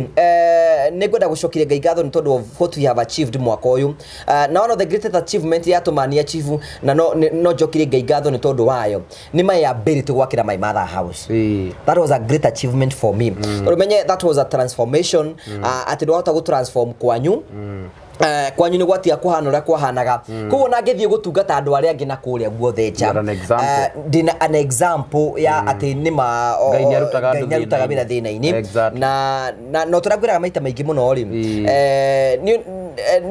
nĩ ngwenda gũcokeria Ngai ngatho nĩ tondũ of what we have achieved mwaka ũyũ. Na one of the greatest achievement yatũma ni achieve na no njokerie Ngai ngatho nĩ tondũ wayo nĩ my ability gwakĩra my mother house. That was a great achievement for me. Tondũ menye that was a transformation, atĩ ndwahota gũ transform kwanyu. Kwanyu nĩ gwatia kũhana ũrĩa kwahanaga. Koguo na ngĩthiĩ gũtungata andũ arĩa angĩ na kũrĩa guothe nja, You are an example. Ndĩna an example ya atĩ nĩ ma Ngai nĩarutaga Ngai andũ nĩarutaga thĩna-inĩ. wĩra thĩna-inĩ. Na no tũrĩa maita maingĩ mũno rĩ,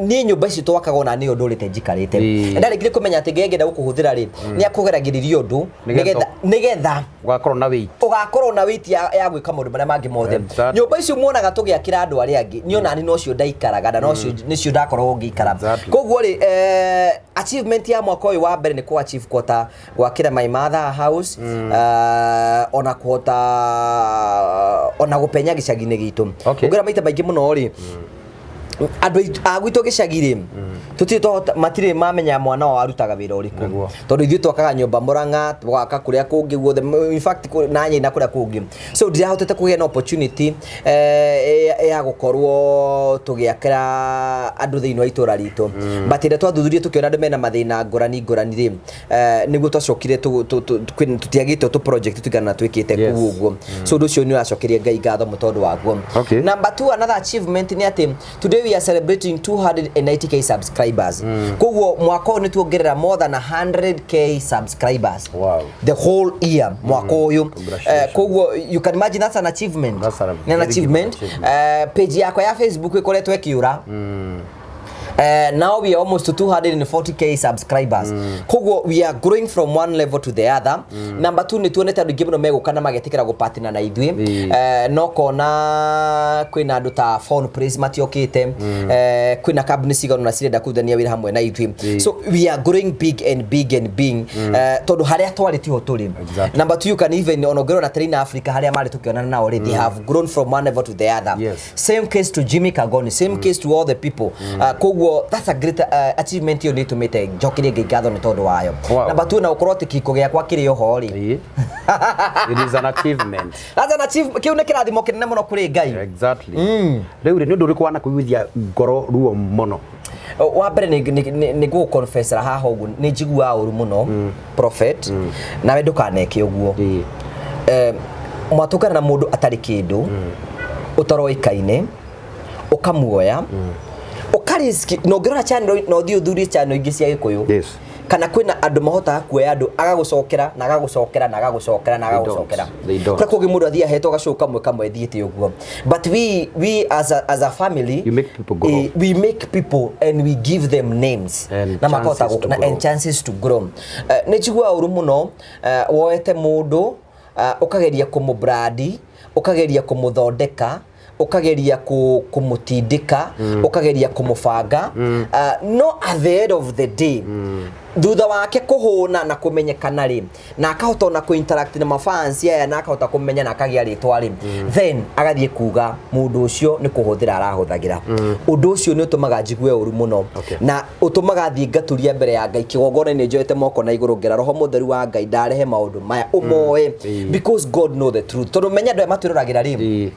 niĩ nyũmba ici twakaga ona nĩyo ndũrĩte njikarĩte. Ndarĩkire kũmenya atĩ Ngai angĩenda gũkũhũthĩra rĩ, nĩ akũgeragĩrĩria ũndũ Nĩgetha nĩgetha ũgakorwo na weight. Ũgakorwo na weight ya gwĩka maũndũ marĩa mangĩ mothe. Nyũmba icio muonaga tũgĩakĩra andũ arĩa angĩ, niĩ onani nocio ndaikaraga na nocio nĩcio ndakoragwo ngĩikara. Koguo rĩ, achievement ya mwaka ũyũ wa mbere nĩ kũ achieve kũhota gwakĩra my mother house, ona kũhota ona gũpenya gĩcagi-inĩ gitũ. Ũngĩra maita maingĩ mũno rĩ, Andũ a gwitũ gĩcagi rĩ, tũtirĩ twahota, matirĩ mamenya mwana wao arutaga wĩra ũrĩkũ. Tondũ ithuĩ twakaga nyũmba Mũrang'a, twaka kũrĩa kũngĩ guothe, in fact na Nyeri na kũrĩa kũngĩ. So ndirahotete kũgĩa na opportunity ya gũkorwo tũgĩakĩra andũ thĩinĩ wa itũra ritũ. But rĩrĩa twathuthurie tũkĩona andũ mena mathĩna ngũrani ngũrani rĩ, nĩguo twacokire tũtiagĩte tũ project tũigana twĩkĩte kũu ũguo. So ũndũ ũcio nĩ ũracokeria Ngai ngatho mũno tondũ waguo. Number two, another achievement nĩ atĩ today we are celebrating 290K subscribers. Koguo mwaka ũyũ nĩ tuongerera more than 100K subscribers. The whole year mwaka ũyũ. Congratulations. Koguo you can imagine that's an achievement. That's a Nĩ an very good achievement. achievement. Page yakwa ya Facebook ĩkoretwo ĩkĩũra. Now we are almost to 240K subscribers. Koguo we are growing from one level to the other. Number two, nĩ tuonete andũ aingĩ mũno megũka na magetĩkĩra gũpartner na ithuĩ. No kona kwĩna andũ ta Phone Praise matiokĩte. Kwĩna kambuni cigana ũna cirenda kũrutithania wĩra hamwe na ithuĩ. So we are growing big and big and big. Tondũ harĩa twarĩ tiho tũrĩ. Number two, you can even ona ũngĩrora Train Africa harĩa marĩ tũkĩonana nao rĩ, they have grown from one level to the other. Same case to Jimmy Kagoni, same case to all the people. Koguo that's a great achievement ĩyo nĩ ĩtũmĩte njokerie Ngai ngatho nĩ tondũ wayo. Number two, na ũkorwo atĩ kĩhiko gĩakwa kĩrĩ oho rĩ. It is an achievement. That's an achievement. Kĩu nĩ kĩrathimo kĩnene mũno kũrĩ Ngai. Exactly. Rĩu rĩ, nĩ ũndũ ũrĩkũ wanakũiguithia ngoro ruo mũno? Wa mbere nĩ gũgũconfessera haha ũguo, nĩ njiguaga ũru mũno, prophet, nawe ndũkaneke ũguo. Mwatũngana na mũndũ atarĩ kĩndũ, ũtaroĩkaine, ũkamuoya, ũkariski, na ũngĩrora channel, na ũthiĩ ũthurie channel ingĩ cia Gĩkũyũ. Kana kwĩna andũ mahotaga kuoya andũ, agagũcokera, na agagũcokera, na agagũcokera, na They don't. agagũcokera. They don't. Kũrĩa kũngĩ mũndũ athiĩ ahetwo gacoka kamwe kamwe thiĩte ũguo. But we as a family, You make people grow. We make people and we give them names. And Na makahota chances to na grow. and chances to grow. Nĩ njiguaga ũru mũno, woete mũndũ, ũkageria kũmũbrandi, ũkageria kũmũthondeka, ũkageria kũmũtindĩka, ũkageria kũmũbanga. No at the end of the day, thutha wake kũhũna na kũmenyekana rĩ, na akahota ona kũ-interact na mafans aya, na akahota kũmenya na akagĩa rĩtwa rĩ, then agathiĩ kuga mũndũ ũcio nĩ kũhũthĩra arahũthagĩra. Ũndũ ũcio nĩ ũtũmaga njigue ũru mũno. Na ũtũmaga thiĩ ngaturia mbere ya Ngai kĩgongona-inĩ njoete moko na igũrũ ngera Roho Mũtheru wa Ngai ndarehe maũndũ maya ũmoe, because God know the truth. Tondũ menya andũ aya matwĩroragĩra rĩ,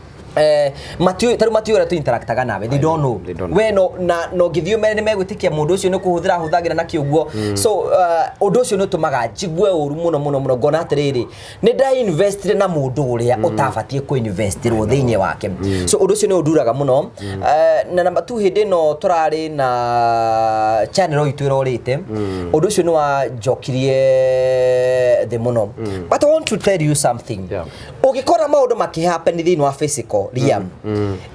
matiũĩ, tarĩu matiũĩ ũrĩa tũ-interactaga nawe, they don't know. They don't know. We no, na no ngĩthiĩ ũmere nĩ megwĩtĩkia mũndũ ũcio nĩ kũhũthĩra ahũthagĩra na kĩũguo. So, ũndũ ũcio nĩ ũtũmaga njigue ũru mũno mũno mũno, ngona atĩrĩrĩ, nĩ ndainvestire na mũndũ ũrĩa ũtabatiĩ kũinvestirwo thĩinĩ wake. So ũndũ ũcio nĩ ũnduraga mũno. Na number two, hĩndĩ ĩno tũrarĩ na channel itũ ĩrorĩte, ũndũ ũcio nĩ wanjokirie thĩ mũno. But I want to tell you something. Ũngĩkora maũndũ makĩhappen thĩinĩ wa physical realm,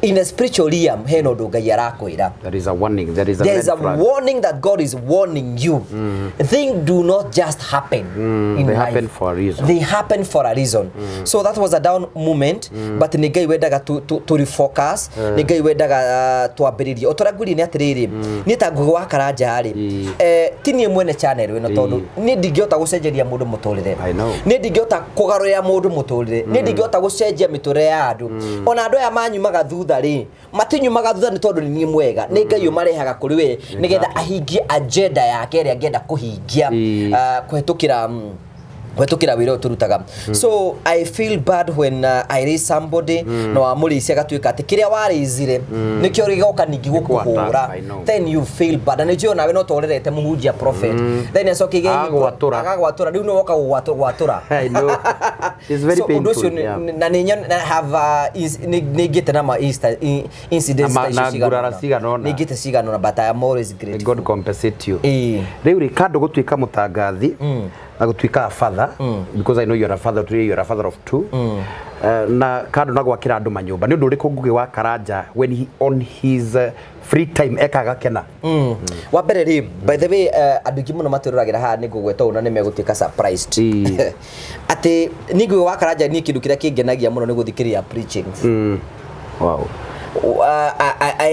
in a spiritual realm hena ũndũ Ngai arakwĩra. There is a warning, there is a There is red a flag. warning that God is warning you. Things do not just happen in They life. happen for a reason. They happen for a reason. So that was a down moment, but nĩ Ngai wendaga to refocus, nĩ Ngai wendaga twambĩrĩrie. O torĩa ngwĩrire nĩ atĩrĩrĩ, niĩ ta Ngugi wa Karanja rĩ, ti niĩ mwene channel ĩno, tondũ niĩ ndingĩhota gũcenjeria mũndũ mũtũrĩre. I know. Niĩ ndingĩhota kũgarũrĩra mũndũ mũtũrĩre. Niĩ ndingĩhota gũcenjia mĩtũrĩre ya andũ. Ona andũ aya manyumaga thutha rĩ, matinyumaga thutha nĩ tondũ nĩ niĩ mwega. Nĩ Ngai ũmarehaga kũrĩ we nĩgetha ahingie agenda yake ĩrĩa angĩenda kũhingia, kũhetũkĩra wĩra ũyũ tũrutaga. So I feel bad when I raise somebody, na wamũrĩicia agatuĩka atĩ kĩrĩa warĩizire nĩkĩo gĩgoka ningĩ gũkũhũra. I know. Then you feel bad. Na nĩ njũĩ onawe no torerete mũhunjia prophet. Then acoke igĩe Agagwatũra. Agagwatũra. Rĩu nĩ woka gũgwatũra. I know. It's very So, ũndũ ũcio painful, yeah. na nĩ na have, is, nĩ ngĩte na ma incidents Na ta icio na cigana ngurara ũna. cigana ũna. Nĩ ngĩte cigana ũna, but I am always May grateful. God compensate you. Ĩĩ. Rĩu rĩ, kando gũtuĩka mũtangathi na gũtuĩka a father, because I know you are a father today, you are a father of two. Na kando na gwakĩra andũ manyũmba, nĩ ũndũ ũrĩkũ Ngugi wa Karanja when he on his free time ekaga kena? Wa mbere rĩ, by the way, andũ aingĩ mũno matwĩroragĩra haha nĩ ngũgweta ũũ na nĩ megũtuĩka surprised. Atĩ niĩ Ngugi wa Karanja, niĩ kĩndũ kĩrĩa kĩngenagia mũno nĩ gũthikĩrĩria preachings.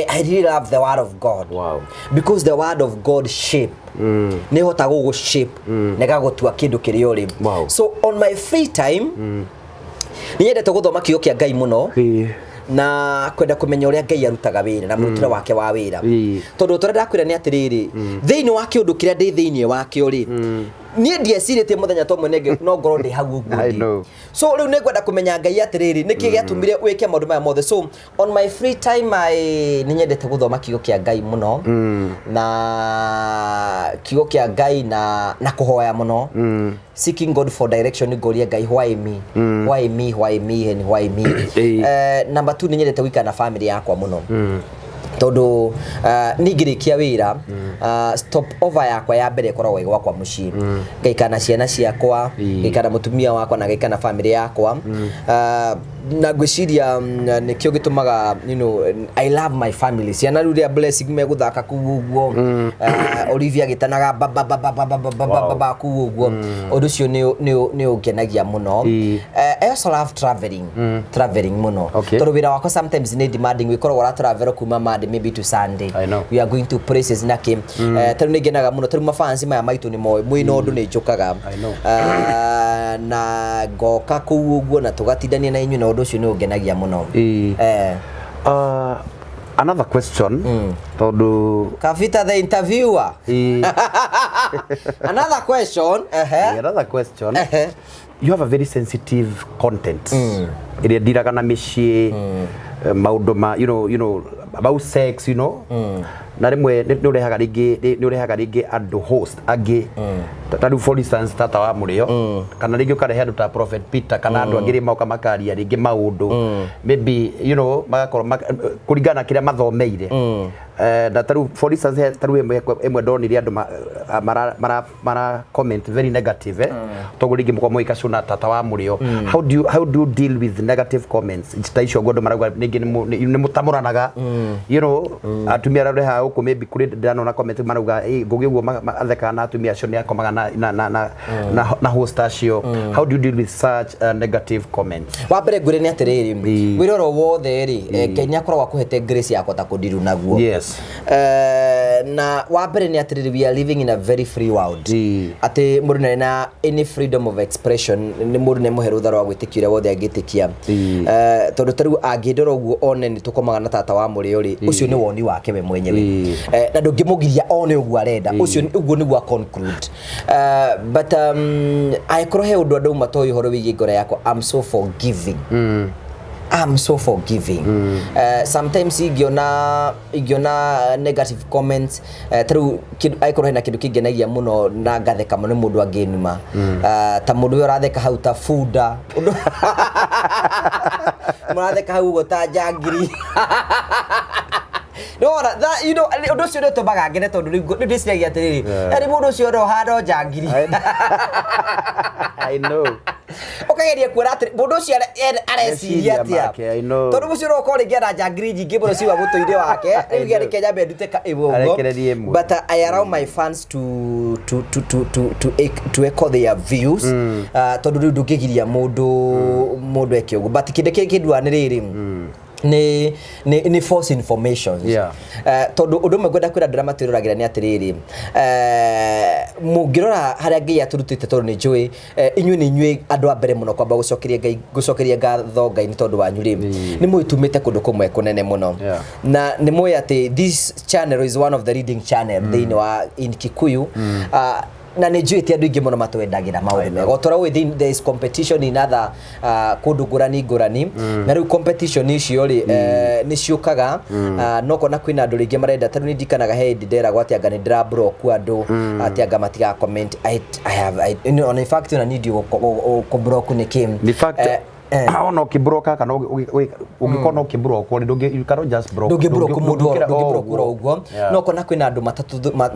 I really love the word of God. Because the word of God shape. Nĩ ĩhotaga gũgũ shape na ĩgagũtua kĩndũ kĩrĩa ũrĩ. So on my free time, nĩ nyendete gũthoma kiugo kĩa Ngai mũno. Na kwenda kũmenya ũrĩa Ngai arutaga wĩra na mũrutĩre wake wa wĩra. Tondũ tũrĩa ndakwĩra nĩ atĩrĩrĩ, thĩinĩ wa kĩũndũ kĩrĩa ndĩ thĩinĩ wakĩo rĩ, niĩ ndiecirĩtie mũthenya ta ũmwe no ngorwo ndĩ hau ũguo I ndĩ. know. So rĩu nĩ ngwenda kũmenya Ngai atĩrĩrĩ, nĩkĩ gĩatũmire wĩke maũndũ maya mothe. So on my free time, I nĩ nyendete gũthoma kiugo kĩa Ngai mũno, na kiugo kĩa Ngai na kũhoya mũno, seeking God for direction, ngoria Ngai, "Why me? Why me? Why me and why me?" Number 2, nĩ nyendete gũikara na family yakwa mũno, tondũ ningĩrĩkia wĩra, stop over yakwa ya mbere ĩkoragwo ĩ gwakwa mũciĩ, ngaikara na ciana ciakwa, ngaikara na mũtumia wakwa, na ngaikara na family yakwa. Na ngwĩciria nĩkĩo gĩtũmaga I love my family. Ciana rĩu rĩa Blessing megũthaka kũu ũguo, Olivia agĩtanaga ba ba ba ba ba ba ba ba ba ba kũu ũguo, ũndũ ũcio nĩ ũngenagia mũno. I also love traveling mũno, tondũ wĩra wakwa sometimes nĩ demanding, wĩkoragwo ũra travel kuma Monday maybe to Sunday. I know. We are going to places na kĩ. Tarĩu nĩ ngenaga mũno, tarĩu mafansi maya maitũ nĩ moĩ mwĩna ũndũ nĩ njũkaga. I know. Na ngoka kũu ũguo na tũgatindania na inyuĩ, na ũndũ ũcio nĩ ũngenagia mũno. Another question, tondũ Kavita the interviewer. Another question. Another question. You have a very sensitive content ĩrĩa ndiraga na mĩciĩ, maũndũ ma about sex, na rĩmwe nĩ ũrehaga rĩngĩ, nĩ ũrehaga rĩngĩ andũ host angĩ, ta rĩu for instance tata wa mũrĩo, kana rĩngĩ ũkarehe andũ ta Prophet Peter, kana andũ angĩ rĩ moka makaria rĩngĩ maũndũ maybe magakorwo kũringana na kĩrĩa mathomeire. Na tarĩu for instance tarĩu ĩmwe ndonire andũ mara comment very negative, toguo rĩngĩ mũkorwo mũgĩka show na tata wa mũrĩo. How do you deal with negative comments ta icio, ũguo andũ marauga rĩngĩ nĩ mũtamũranaga, atumia arĩa ũrehaga gũkũ, maybe kũrĩ ndĩranona comment marauga, "Ĩ, Ngũgĩ ũguo athekaga na atumia acio, nĩ akomaga na host acio." How do you deal with such negative comments? Wa mbere ngwĩre nĩ atĩrĩrĩ, wĩra oro wothe rĩ, Ngai nĩ akoragwo akũhete grace ya kũhota kũndiru naguo. Na wa mbere nĩ atĩrĩrĩ, we are living in a very free world, atĩ mũndũ nĩ arĩ na any freedom of expression, nĩ mũndũ nĩ mũhe rũtha rwa gwĩtĩkia ũrĩa wothe angĩtĩkia. Tondũ ta rĩu angĩndora ũguo one nĩ tũkomaga na tata wa mũrĩo rĩ, ũcio nĩ woni wake we mwenyewe. Na ndũngĩmũgiria one ũguo arenda, ũcio ũguo nĩguo conclude. But angĩkorwo he ũndũ andũ matoĩ ũhoro wĩgiĩ ngoro yakwa, I'm so forgiving. I'm so forgiving. Sometimes ingĩona negative comments, tarĩu angĩkorwo hena kĩndũ kĩngenagia mũno na ngatheka mũno nĩ mũndũ angĩnuma, ta mũndũ ũyũ ũratheka hau ta bunda. Mũratheka hau ũguo ta njangiri. No, that, ũndũ ũcio nĩ ũtũmaga ngene, tondũ rĩu ndĩciragia atĩrĩrĩ, yani mũndũ ũcio no hana njangiri. I know. Ũkageria kuona atĩ mũndũ ũcio areciria Meciria atĩa. Make, I know. Tondũ mũcio no ũkorwo rĩngĩ ena njangiri nyingĩ mũno ciuma mũtwe-inĩ wake, rĩu know. reke nyambe ndute ka ĩmwe ũguo. Arekererie ĩmwe. But I allow my fans to echo their views, tondũ rĩu ndũngĩgiria mũndũ eke ũguo, but kĩndũ kĩrĩa kĩnduaga nĩ rĩrĩ, nĩ false informations. Tondũ ũndũ ũmwe ngwenda kwĩra andũ arĩa matwĩroragĩra nĩ atĩrĩrĩ, mũngĩrora harĩa Ngai atũrutĩte, tondũ nĩ njũĩ inyuĩ nĩ inyuĩ andũ a mbere mũno kwamba gũcokeria Ngai, gũcokeria ngatho Ngai nĩ tondũ wanyu rĩ, nĩ mũĩ tumĩte kũndũ kũmwe kũnene mũno. Na nĩ mũĩ atĩ this channel is one of the leading channel thĩinĩ wa in Kikuyu. Na nĩ njũĩ ti andũ aingĩ mũno matwendagĩra maũndũ mega o torĩa ũĩ, there is competition in other kũndũ ngũrani ngũrani, na rĩu competition icio rĩ, nĩ ciũkaga, no kona kwĩna andũ rĩngĩ marenda. Tarĩu nĩ ndikanaga he hĩndĩ nderagwo atĩ anga nĩ ndĩra block andũ, atĩ anga matiga comment. I have I, in fact ona niĩ ndiũ kũ block nĩ kĩ. In fact, ona ũkĩbroka kana ũngĩkorwo no ũkĩbrokwo rĩ, you cannot just block. Ndũngĩbrock mũndũ. Ndũngĩkĩra Ndũngĩbrock oro ũguo. No kona kwĩna andũ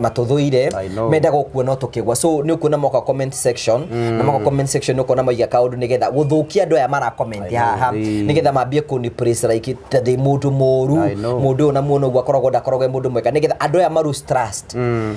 matũthũire, I know. mendaga ũkuona tũkĩgwa, so nĩ ũkuona moka comment section, na moka comment section nĩ ũkuona maiga kaũndũ nĩgetha gũthũkia andũ aya mara comment haha, nĩgetha mambie kũni praise like ta ndĩ mũndũ mũru. I know. Mũndũ ũyũ na muona ũguo akoragwo ndakoragwo e mũndũ mwega, nĩgetha andũ aya ma lose trust,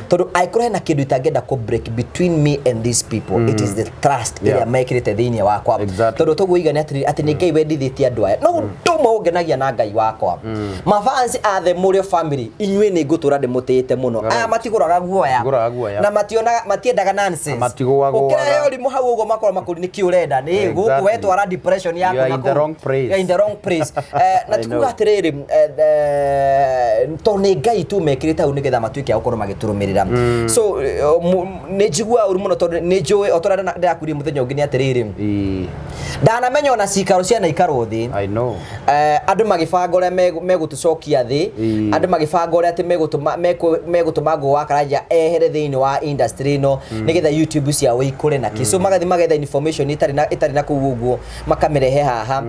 tondũ angĩkorwo hena kĩndũ itangĩenda kũ break between me and these people, it is the trust ĩrĩa mekĩrĩte thĩinĩ wakwa. Tondũ toguo iga nĩ atĩrĩrĩ, atĩ nĩ Ngai wendithĩtie andũ aya. No ũndũ ũmwe ũngenagia na Ngai wakwa, mafans a The Mũrĩo family, inyuĩ nĩ ngũtũra ndĩmũtĩĩte mũno. Aya matigũraga guoya. Matigũraga guoya. Na mationaga, matiendaga nonsense. Matigũagũaga. Ũkĩrehe ũrimũ hau ũguo makorwo makũri nĩkĩ ũrenda nĩ gũkũ wetwara depression yaku You are na in the kũu. wrong place. You are in the wrong place. Na I ti kuga know. atĩrĩrĩ, tondũ nĩ Ngai tu mekĩrĩte hau nĩgetha matuĩke a gũkorwo magĩtũrũmĩrĩra. So nĩ njiguaga ũru mũno tondũ nĩ njũĩ o ta ũrĩa ndĩrakwĩrire mũthenya ũngĩ nĩ atĩrĩrĩ, ndanamenya ona cikaro cianaikarwo thĩ. I know. Andũ magĩbanga ũrĩa megũtũcokia thĩ, andũ magĩbanga ũrĩa atĩ megũtũma Ngũgũ wa Karanja ehere thĩinĩ wa industry ĩno nĩgetha YouTube ciao ikũre na kĩ. So magathiĩ magetha information ĩtarĩ na kũu ũguo, makamĩrehe haha.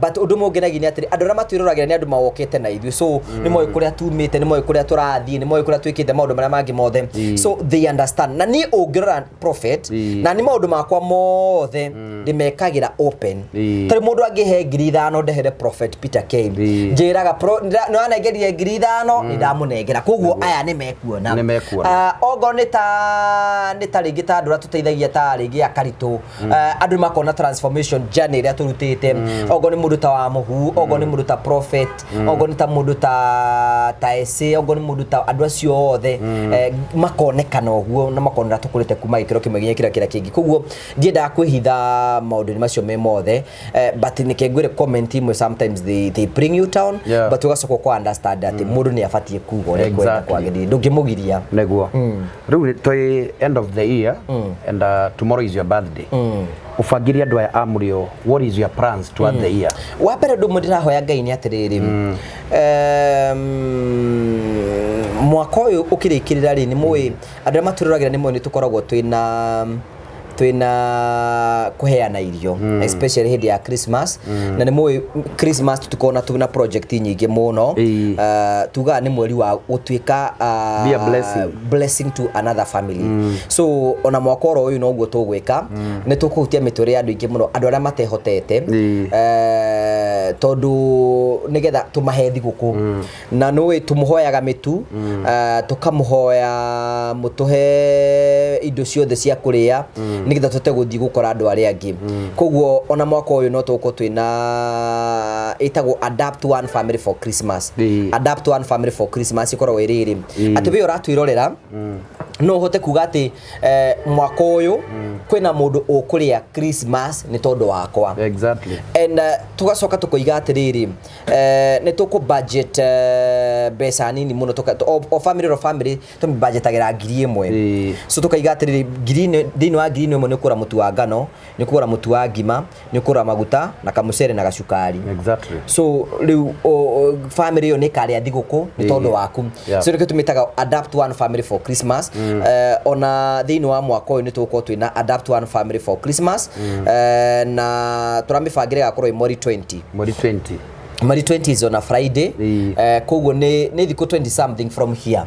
But ũndũ ũmwe ũngenagia nĩ atĩrĩ, andũ arĩa matwĩroragĩra nĩ andũ mawokete na ithuĩ, so nĩ moĩ kũrĩa tumĩte, nĩ moĩ kũrĩa tũrathiĩ, nĩ moĩ kũrĩa twĩkĩte maũndũ marĩa mangĩ mothe. So they understand. Na niĩ ũngĩrora Prophet, na nĩ maũndũ makwa mothe ndĩmekagĩra open. Tarĩ mũndũ angĩhe 5,000 ndehere Prophet Peter K, njĩraga nĩ wanengerire 5,000, nĩ ndamũnengera, koguo aya nĩ mekuona. Nĩ mekuona. Okorwo nĩ ta rĩngĩ ta andũ arĩa tũteithagia, ta rĩngĩ akaritũ, andũ makona transformation journey ĩrĩa tũrutĩte, okorwo nĩ mũndũ ta wa mũhu, okorwo nĩ mũndũ ta Prophet, okorwo nĩ ta mũndũ ta ese, okorwo nĩ mũndũ ta andũ acio othe, makonekana ũguo na makonera tũkũrĩte kuma gĩkĩro kĩmwe nginya kĩrĩa kĩngĩ. Koguo ndiendaga kwĩhitha maũndũ-inĩ macio me mothe, but nĩke ngwĩre, comment imwe sometimes they bring you down, but ũgacoka ũka understand atĩ mũndũ nĩ abatiĩ kuga ũrĩa kwenda kwagĩrĩire, ndũngĩmũgiria. Neguo rĩu twĩ end of the year and tomorrow is your birthday. Ũbangĩrie andũ aya a Mũrĩo, what is your plans toward the year? Wa mbere, ũndũ ũmwe ndĩrahoya Ngai nĩ atĩrĩrĩ, mwaka ũyũ ũkĩrĩkĩrĩra rĩ, nĩ mũĩ andũ arĩa matwĩroragĩra nĩ mũĩ nĩ tũkoragwo twĩna kũheana irio, especially hĩndĩ ya Christmas, na nĩ mũĩ Christmas tũtikoragwo na twĩna project nyingĩ mũno. Tugaga nĩ mweri wa gũtuĩka Be a blessing. Blessing to another family. So ona mwaka oro ũyũ noguo tũgwĩka, nĩ tũkũhutia mĩtũrĩre ya andũ aingĩ mũno, andũ arĩa matehotete, tondũ nĩgetha tũmahe thigũkũ, na nũĩ tũmũhoyaga mĩtu, tũkamũhoya mũtũhe indo ciothe cia kũrĩa nĩgetha tũhote gũthiĩ gũkora andũ arĩa angĩ. Koguo ona mwaka ũyũ no tũgũkorwo twĩna ĩtagwo Adapt One Family for Christmas. Adapt One Family for Christmas ĩkoragwo ĩrĩ rĩ atĩ we ũratwĩrorera no ũhote kuga atĩ mwaka ũyũ kwĩna mũndũ ũkũrĩa Christmas nĩ tondũ wakwa. And tugacoka tukoiga atĩrĩrĩ, nĩ tũkũ budget mbeca nini mũno, o family tũmĩbudgetagĩra 1,000. So tukaiga atĩrĩrĩ, thĩinĩ wa 1,000 nĩ ũkũgũra mũtu wa ngano, nĩ ũkũgũra mũtu wa ngima, nĩ ũkũgũra maguta na kamũcere na gacukari. So rĩu family ĩyo nĩ ĩkarĩa thigũkũ nĩ tondũ waku. So nĩkĩo tũmĩtaga Adapt One Family for Christmas. Ona thĩinĩ wa mwaka ũyũ nĩ tũgũkorwo twĩna Adapt One Family for Christmas, na tũramĩbangĩra ĩgakorwo ĩ mweri 20. Mweri 20. Mweri 20 is on a Friday. Koguo nĩ thikũ 20 something from here,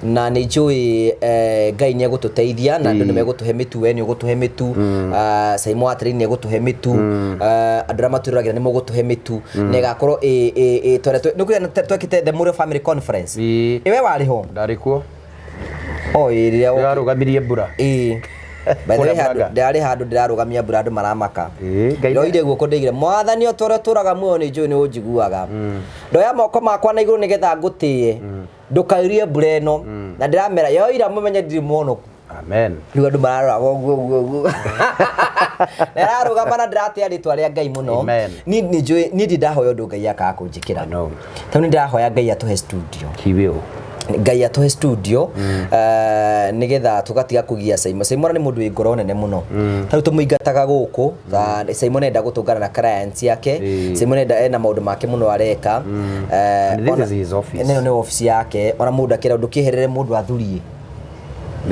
na nĩ njũĩ Ngai nĩ egũtũteithia na andũ nĩ megũtũhe mĩtu, we nĩ ũgũtũhe mĩtu, Saimo wa Train nĩ egũtũhe mĩtu, andũ arĩa matwĩroragĩra nĩ mũgũtũhe mĩtu, na ĩgakorwo nĩ kũrĩa twekĩte the Mũrĩo Family Conference. Ĩ we warĩ ho? Ndarĩ kuo. O ĩ rĩrĩa Ndĩrarũgamirie mbura. Ĩ. By the way, Kũrĩa Murang'a. ndĩrarĩ handũ ndĩrarũgamia mbura, andũ maramaka. Ngai Ndoire guoko ndĩigire mwathani o torĩa tũraga muoyo, nĩ njũĩ nĩ ũnjiguaga, ndoya moko makwa na igũrũ nĩgetha ngũtĩe, ndũkairie mbura ĩno, na ndĩramera yoira mũmenye ndirĩ mwonoku. Amen. Rĩu andũ mararora ũguo ũguo ũguo na ĩrarũgama, na ndĩratĩa rĩtwa rĩa Ngai mũno. Amen. Niĩ nĩ njũĩ niĩ ndirĩ ndahoya ũndũ Ngai akaga kũnjĩkĩra. I know. Tondũ nĩ ndĩrahoya Ngai atũhe studio. He will. Ngai atũhe studio, nĩgetha tũgatiga kũgia Simon. Simon nĩ mũndũ wĩ ngoro nene mũno, tarĩu tũmũingataga gũkũ. Simon enda gũtũngana na clients yake. Simon enda ena maũndũ make mũno areka. And this is his office. Ĩno nĩ office yake, ona mũndũ akĩra ndũkĩherere mũndũ athurie.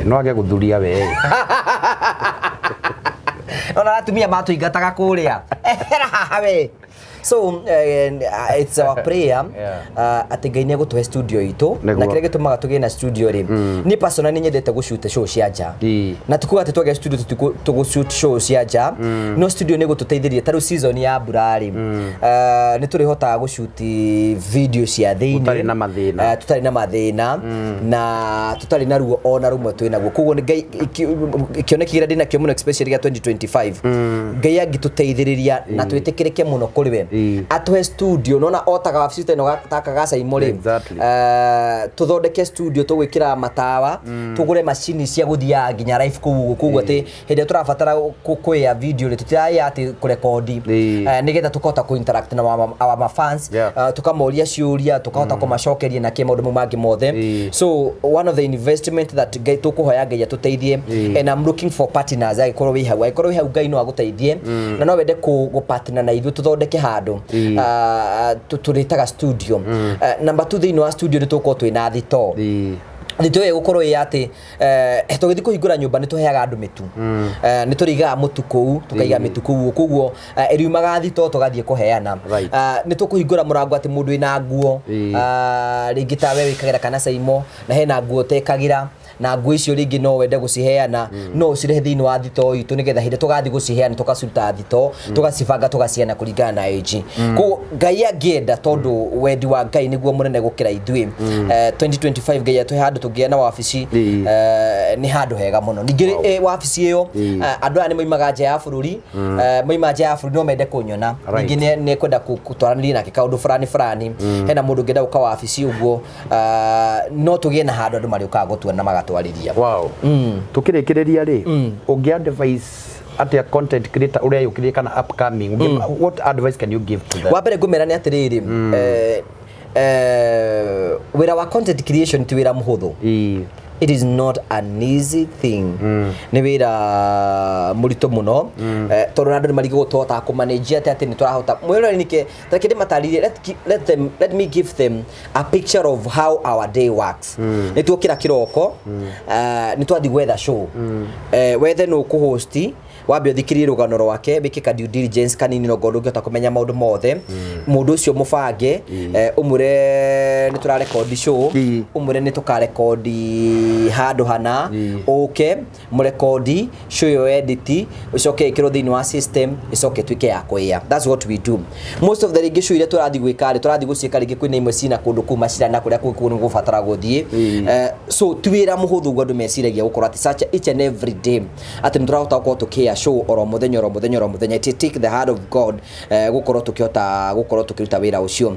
No age gũthuria we. Ona atumia matũingataga kũrĩa, ehera haha we. So it's our prayer atĩ Ngai nĩ egũtũhe studio itũ. Na kĩrĩa gĩtũmaga tũgĩe na studio rĩ, niĩ personally nyendete gũshoot show cia nja. Na tikuga atĩ twagĩa studio tũgũshoot show cia nja, no studio nĩ gũtũteithĩrĩria ta rĩu season ya mbura rĩ, nĩ tũrĩhotaga gũshoot video cia thĩinĩ Tũtarĩ na mathĩna. Tũtarĩ na mathĩna na tũtarĩ na ruo ona rũmwe twĩ naguo. Koguo nĩ Ngai kĩoneki kĩrĩa ndĩnakĩo mũno, especially gĩa 2025, Ngai angĩtũteithĩrĩria na twĩtĩkĩrĩke mũno kũrĩ we, atũhe studio nona o ta wabici ta ĩno ta gacaimo rĩ, tũthondeke studio, tũgwĩkĩra matawa, tũgũre macini cia gũthiaga nginya live kũu ũguo. Koguo atĩ hĩndĩ ĩrĩa tũrabatara kwĩa video rĩ, tũtiraya atĩ kũrekondi, nĩgetha tũkahota kũ interact na our fans, tũkamoria ciũria, tũkahota kũmacokeria na kĩ maũndũ mau mangĩ mothe. So one of the investment that Ngai tũkũhoya Ngai atũteithie, and I'm looking for partners. Angĩkorwo wĩ hau Ngai no agũteithie na no wende gũ partner na ithuĩ tũthondeke handũ tũrĩtaga studio. Number two, thĩinĩ wa studio nĩ tũgũkorwo twĩna thitoo. Thitoo ĩyo ĩgũkorwo ĩ atĩ tũgĩthiĩ kũhingũra nyũmba nĩ tũheaga andũ mĩtu. Nĩ tũrĩigaga mũtu kũu, tũkaiga mĩtu kũu, koguo ĩriumaga thitoo tũgathiĩ kũheana. Nĩ tũkũhingũra mũrango atĩ mũndũ wĩna nguo, rĩngĩ ta we wĩkagĩra kana caimo na hena nguo ũtekagĩra, na nguo icio rĩngĩ no wende gũciheana, no ũcirehe thĩinĩ wa thitoo itũ, nĩgetha hĩndĩ tũgathiĩ gũciheana tũgaciruta thitoo, tũgacibanga, tũgaciheana kũringana na age. Koguo Ngai angĩenda, tondũ wendi wa Ngai nĩguo mũnene gũkĩra ithuĩ, 2025 Ngai atũhe handũ tũngĩgĩa na wabici. Nĩ handũ hega mũno. Ningĩ wabici ĩyo, andũ aya nĩ moimaga nja ya bũrũri, moima nja ya bũrũri no mende kũnyona. Ningĩ nĩ ekwenda twaranĩrie nake kaũndũ fulani fulani, hena mũndũ ũngĩenda gũka wabici ũguo, no tũgĩe na handũ andũ marĩũkaga gũtuona na magatwarĩria. Wow. Tukĩrĩkĩrĩria rĩ, ũngĩ advice atĩa content creator ũrĩa yũkĩrĩrie kana upcoming? What advice can you give to them? Wa mbere ngũmera nĩ atĩrĩrĩ, wĩra wa content creation ti wĩra mũhũthũ. It is not an easy thing. Nĩ wĩra mũritũ mũno, tondũ andũ nĩ marigagwo tũhotaga kũmanage atĩa, atĩ nĩ tũrahota mwĩroreri nĩke. Reke ndĩmatarĩrie, let me give them a picture of how our day works. Nĩ tuokĩra kĩroko, nĩ twathiĩ gwetha show. Wethe nũ kũhosti, wambe ũthikĩrie rũgano rwake, wĩke ka due diligence kanini, no ngorwo ndũngĩhota kũmenya maũndũ mothe. Mũndũ ũcio mũbange, ũmwĩre nĩ tũrarekondi show, ũmwĩre nĩ tũkarekondi handũ hana, ũke mũrekondi show ĩyo, edit, ũcoke ĩkĩrwo thĩinĩ wa system, ĩcoke ĩtuĩke ya kũĩa. That's what we do. Most of the rĩngĩ show iria tũrathiĩ gwĩka rĩ, tũrathiĩ gũciĩka rĩngĩ kwĩna imwe cina kũndũ kũu macirana kũrĩa kũu gũbatara gũthiĩ. So ti wĩra mũhũthũ ũguo andũ meciragia gũkorwo atĩ such each and every day atĩ nĩ tũrahota gũkorwo tũkĩĩa show oro mũthenya, oro mũthenya, oro mũthenya. It take the hand of God gũkorwo tũkĩhota gũkorwo tũkĩruta wĩra ũcio.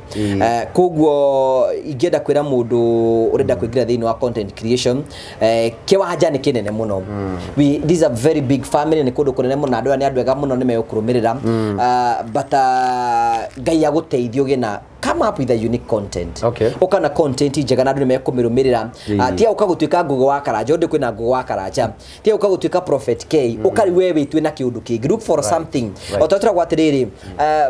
Koguo ingĩenda kwĩra mũndũ ũrenda kũingĩra thĩinĩ wa content creation, kĩwanja nĩ kĩnene mũno. This is a very big family, nĩ kũndũ kũnene mũno, na andũ aya nĩ andũ ega mũno, nĩ megũkũrũmĩrĩra. But Ngai agũteithie ũgĩe na come up with a unique content. Ũka na content njega na andũ nĩ mekũmĩrũmĩrĩra. Tiga ũka gũtuĩka Ngugi wa Karanja, ũndũ kwĩna Ngugi wa Karanja, tiga ũka gũtuĩka Prophet K, ũka rĩu we wĩtue na kĩũndũ kĩngĩ. Look for something. O ta tũragwo atĩrĩrĩ,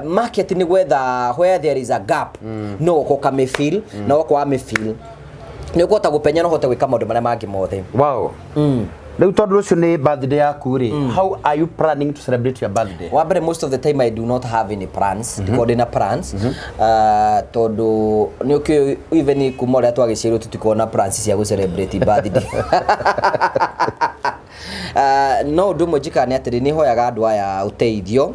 market nĩ gwetha where there is a gap, no ũka ũkamĩfill, na woka wamĩfill nĩ ũkũhota gũpenya na ũhote gwĩka maũndũ marĩa mangĩ mothe. Wow. Rĩu tondũ ũcio nĩ birthday yaku rĩ, how are you planning to celebrate your birthday? Wa mbere, most of the time I do not have any plans. Ndikorwo ndĩna plans, tondũ nĩ ũkĩũĩ even kuma ũrĩa twagĩciarirwo tũtikoragwo na plans cia gũ celebrate birthday. No ũndũ ũmwe njĩkaga nĩ atĩrĩ, nĩ hoyaga andũ aya ũteithio.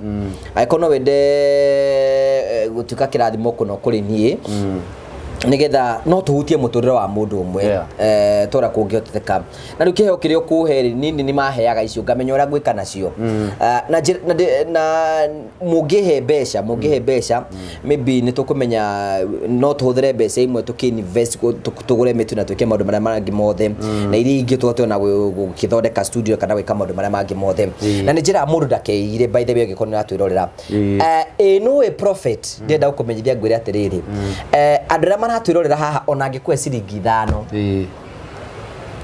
Angĩkorwo no wende gũtuĩka kĩrathimo kũno kũrĩ niĩ, nigetha no tũhutie mũtũrĩre wa mũndũ ũmwe, tora kũngĩhotekeka. Na rĩu kĩheo kĩrĩa ũkũhe rĩ, nini nĩ maheaga icio, ngamenya ũrĩa ngwĩka nacio. Na na mũngĩhe mbeca, maybe nĩ tũkũmenya no tũhũthĩre mbeca imwe tũkĩ-invest tũgũre mĩtu na twĩke maũndũ marĩa mangĩ mothe, na iria ingĩ tũhote ona gũkĩthondeka studio kana gwĩka maũndũ marĩa mangĩ mothe. Na nĩ njĩra mũndũ ndakeire, by the way, angĩkorwo nĩ ũratwĩrorera, ĩ nũĩ prophet, ndĩrenda gũkũmenyithia ngwĩre atĩrĩrĩ, andũ arĩa maratwĩrorera haha, ona angĩkũhe ciringi 5,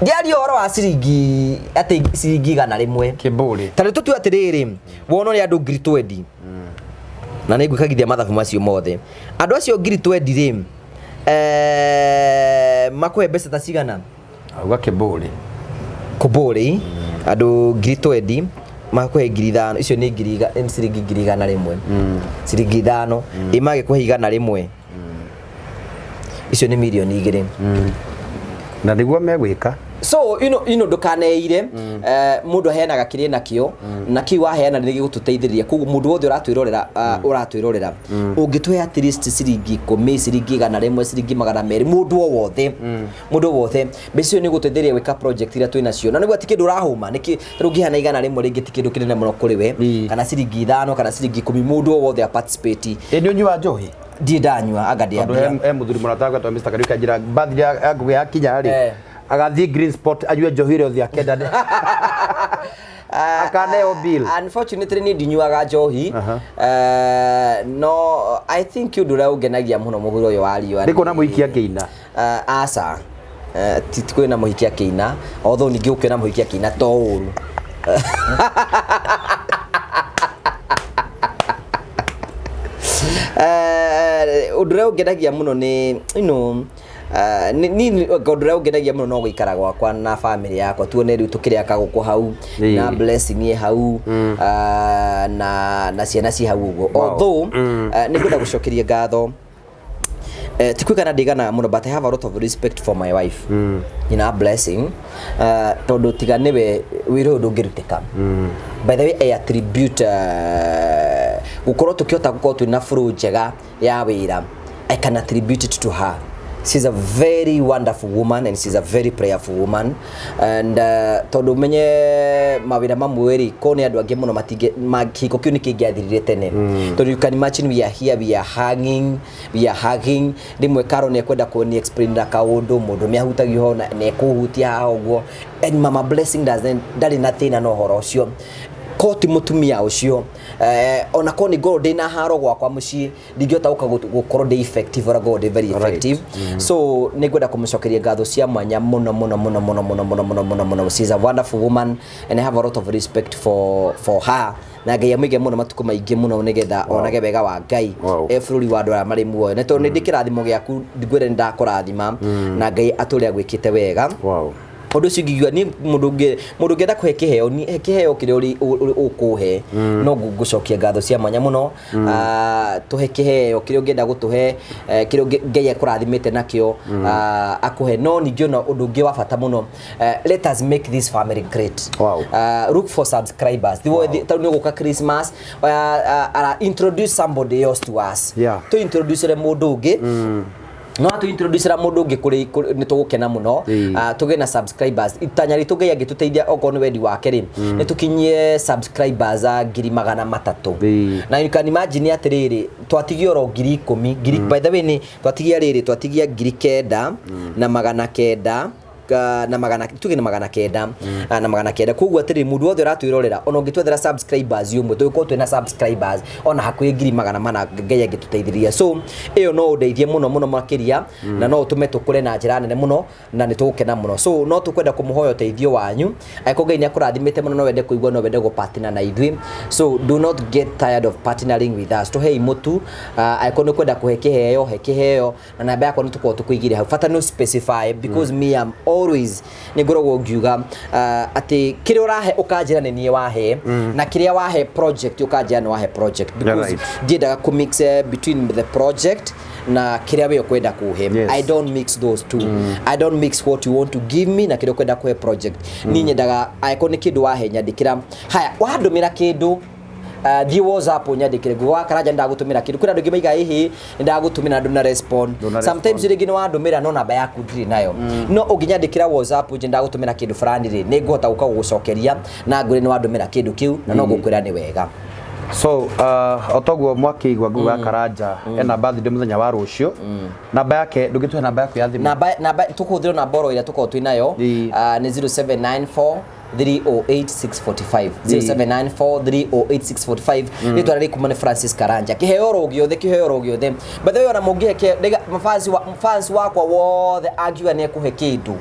ndiaria ũhoro wa ciringi atĩ ciringi 100. Kĩbũrĩ. Ta rĩu tũtue atĩrĩrĩ, wona ũrĩa andũ 20,000, na nĩ ngwĩkagithia mathabu macio mothe, andũ acio 20,000 rĩ, makũhe mbeca ta cigana? Auga kĩbũrĩ. Kũbũrĩ andũ 20,000. Makũhe 5,000, icio nĩ nĩ ciringi 100,000, ciringi 5. Ĩ magĩkũhe 100, icio nĩ 2 mirioni. Na nĩguo megwĩka. So you know, ndũkaneire. Mũndũ aheanaga kĩrĩa nakĩo, na kĩu waheana nĩ gĩgũtũteithĩrĩria. Koguo mũndũ wothe ũratwĩrorera, ũngĩtũhe at least ciringi 10, ciringi 100, ciringi 200, mũndũ o wothe, mũndũ o wothe, mbeca icio nĩ gũteithĩrĩria gwĩka project iria twĩ nacio. Na nĩguo ti kĩndũ ũrahũma nĩkĩ tarĩu ũngĩheana 100 rĩngĩ ti kĩndũ kĩnene mũno kũrĩ we, kana ciringi 5 kana ciringi 10, mũndũ o wothe a participate. Ĩ nĩ ũnyua njohi? Ndirĩ ndanyua anga Tondũ ndĩambia. He mũthuri mũrata wakwa Mr. Kariuki anjĩra birthday ya Ngũgĩ yakinya rĩ, agathiĩ Green Spot anyue njohi ĩrĩa othe akenda, akaneo bill. Unfortunately niĩ ndinyuaga njohi. No I think ũndũ ũrĩa ũngenagia mũno mũhuro ũyũ wa riũa Nĩ kuona mũhiki akĩina. Aca. Ti kwĩna mũhiki akĩina, although ningĩ ũkĩona mũhiki akĩina to ũru. Ũndũ ũrĩa ũngenagia mũno nĩ ũndũ ũrĩa ũngenagia mũno no gũikara gwakwa na family yakwa, tuone rĩu tũkĩrĩa kagũkũ hau na blessing ĩ hau, na ciana ci hau ũguo. Although nĩ ngwenda gũcokeria ngatho, ti kwĩgana ndiganaga mũno, but I have a lot of respect for my wife, nyina Blessing, tondũ tiga nĩwe wĩra ũyũ ndũngĩrutĩka. By the way, I attribute gũkorwo tũkĩhota gũkorwo twĩna flow njega ya wĩra, I can attribute it to her. She's a very wonderful woman and she's a very prayerful woman, and tondũ menye mawĩra mamwe rĩ, ko nĩ andũ angĩ mũno matingĩ kĩhiko kĩu nĩ kĩngĩathirire tene, tondũ you can imagine, we are here, we are hanging, we are hugging. Rĩmwe Karo nĩ ekwenda kũni explain na kaũndũ, mũndũ nĩ ahutagia ho na nĩ ekũhutia haha ũguo, and Mama Blessing doesn't, ndarĩ na thĩna na ũhoro ũcio. Ko ti mũtumia ũcio, ona ko nĩ ngorwo ndĩna haro gwakwa mũciĩ, ndingĩhota gũka gũkorwo ndĩ effective ũrĩa ngorwo ndĩ very effective. So nĩ ngwenda kũmũcokeria ngatho cia mwanya mũno mũno mũno mũno mũno mũno mũno mũno mũno. She is a wonderful woman and I have a lot of respect for her, na Ngai amũige mũno matukũ maingĩ mũno nĩgetha onage wega wa Ngai e bũrũri wa andũ arĩa marĩ muoyo, nĩ tondũ nĩ ndĩ kĩrathimo gĩaku, ngwĩre nĩ ndakũrathima na Ngai atũre agwĩkĩte wega. Ũndũ ũcio ingĩigua niĩ, mũndũ ũngĩenda kũhe kĩheo, ni he kĩheo kĩrĩa ũkũhe, no ngũcokia ngatho cia mwanya mũno. Tũhe kĩheo kĩrĩa ũngĩenda gũtũhe, kĩrĩa Ngai akũrathimĩte nakĩo, akũhe. No ningĩ ona ũndũ ũngĩ wa bata mũno, let us make this family great. Look for subscribers. Tondũ nĩ ũgũka Christmas, introduce somebody else to us. Tũ introduce mũndũ ũngĩ, no atũ introduce ra mũndũ ũngĩ kũrĩ nĩ tũgũkena mũno. Tũgĩe na subscribers. Itanya ritũ, Ngai angĩtũteithia, okorwo nĩ wendi wake rĩ, nĩ tũkinyie subscribers a 300,000. Na you can imagine atĩrĩrĩ, twatigia oro 10,000, ngiri, by the way nĩ twatigia rĩrĩ, twatigia 9,900 na magana, tuge nĩ 900, na 900. Koguo atĩrĩrĩ, mũndũ wothe ũratwĩrorera, ona ũngĩtwethera subscribers ũmwe, tũgĩkorwo twĩna subscribers ona hakuhĩ 400,000, Ngai angĩtũteithĩrĩria. So ĩyo no ũndeithie mũno mũno makĩria, na no ũtũme tũkũre na njĩra nene mũno, na nĩ tũgũkena mũno. So no tũkwenda kũmũhoya ũteithio wanyu. Angĩkorwo Ngai nĩ akũrathimĩte mũno, no wende kũigua, no wende gũpartner na ithuĩ, so do not get tired of partnering with us. Tũhei mũtu, angĩkorwo nĩ kwenda kũhe kĩheo, he kĩheo, na namba yakwa nĩ tũkorwo tũkũigĩre hau. Bata nĩ specify, because me am always nĩ ngoragwo ngiuga atĩ kĩrĩa ũrahe ũkanjĩra nĩ niĩ wahe, na kĩrĩa wahe project ũkanjĩra nĩ wahe project, because ndiendaga kũ mix between the project na kĩrĩa we ũkwenda kũhe. I don't mix those two. I don't mix what you want to give me na kĩrĩa ũkwenda kũhe project. Niĩ nyendaga angĩkorwo nĩ kĩndũ wahe, nyandĩkĩra. Haya, wandũmĩra kĩndũ, thiĩ WhatsApp ũnyandĩkĩre, Nguga wa Karanja ndagũtũmĩra kĩndũ. Kwĩna andũ aingĩ maiga ĩhĩ nĩ ndagũtũmĩra, ndũna respond. Ndũna Sometimes rĩngĩ nĩ wandũmĩra no namba yaku ndirĩ nayo, no ũngĩnyandĩkĩra WhatsApp nje ndagũtũmĩra kĩndũ fulani rĩ, nĩ ngũhota gũka gũgũcokeria na ngwĩre nĩ wandũmĩra kĩndũ kĩu, na no ngũkwĩra nĩ wega. So o toguo mwakĩigua, Ngugi wa Karanja ena birthday mũthenya wa rũciũ. Namba yake, ndũngĩtũhe namba yaku ya thimũ? Namba tũkũhũthĩra namba oro ĩrĩa tũkoragwo twĩ nayo. Nĩ 0794 308645, 0794 308645. Rĩtwa rĩrĩ kuma nĩ Francis Karanja. Kĩheo oro gĩothe, kĩheo oro gĩothe. By the way, ona mũngĩhe fans wakwa wothe angiuga nĩ ekũhe kĩndũ,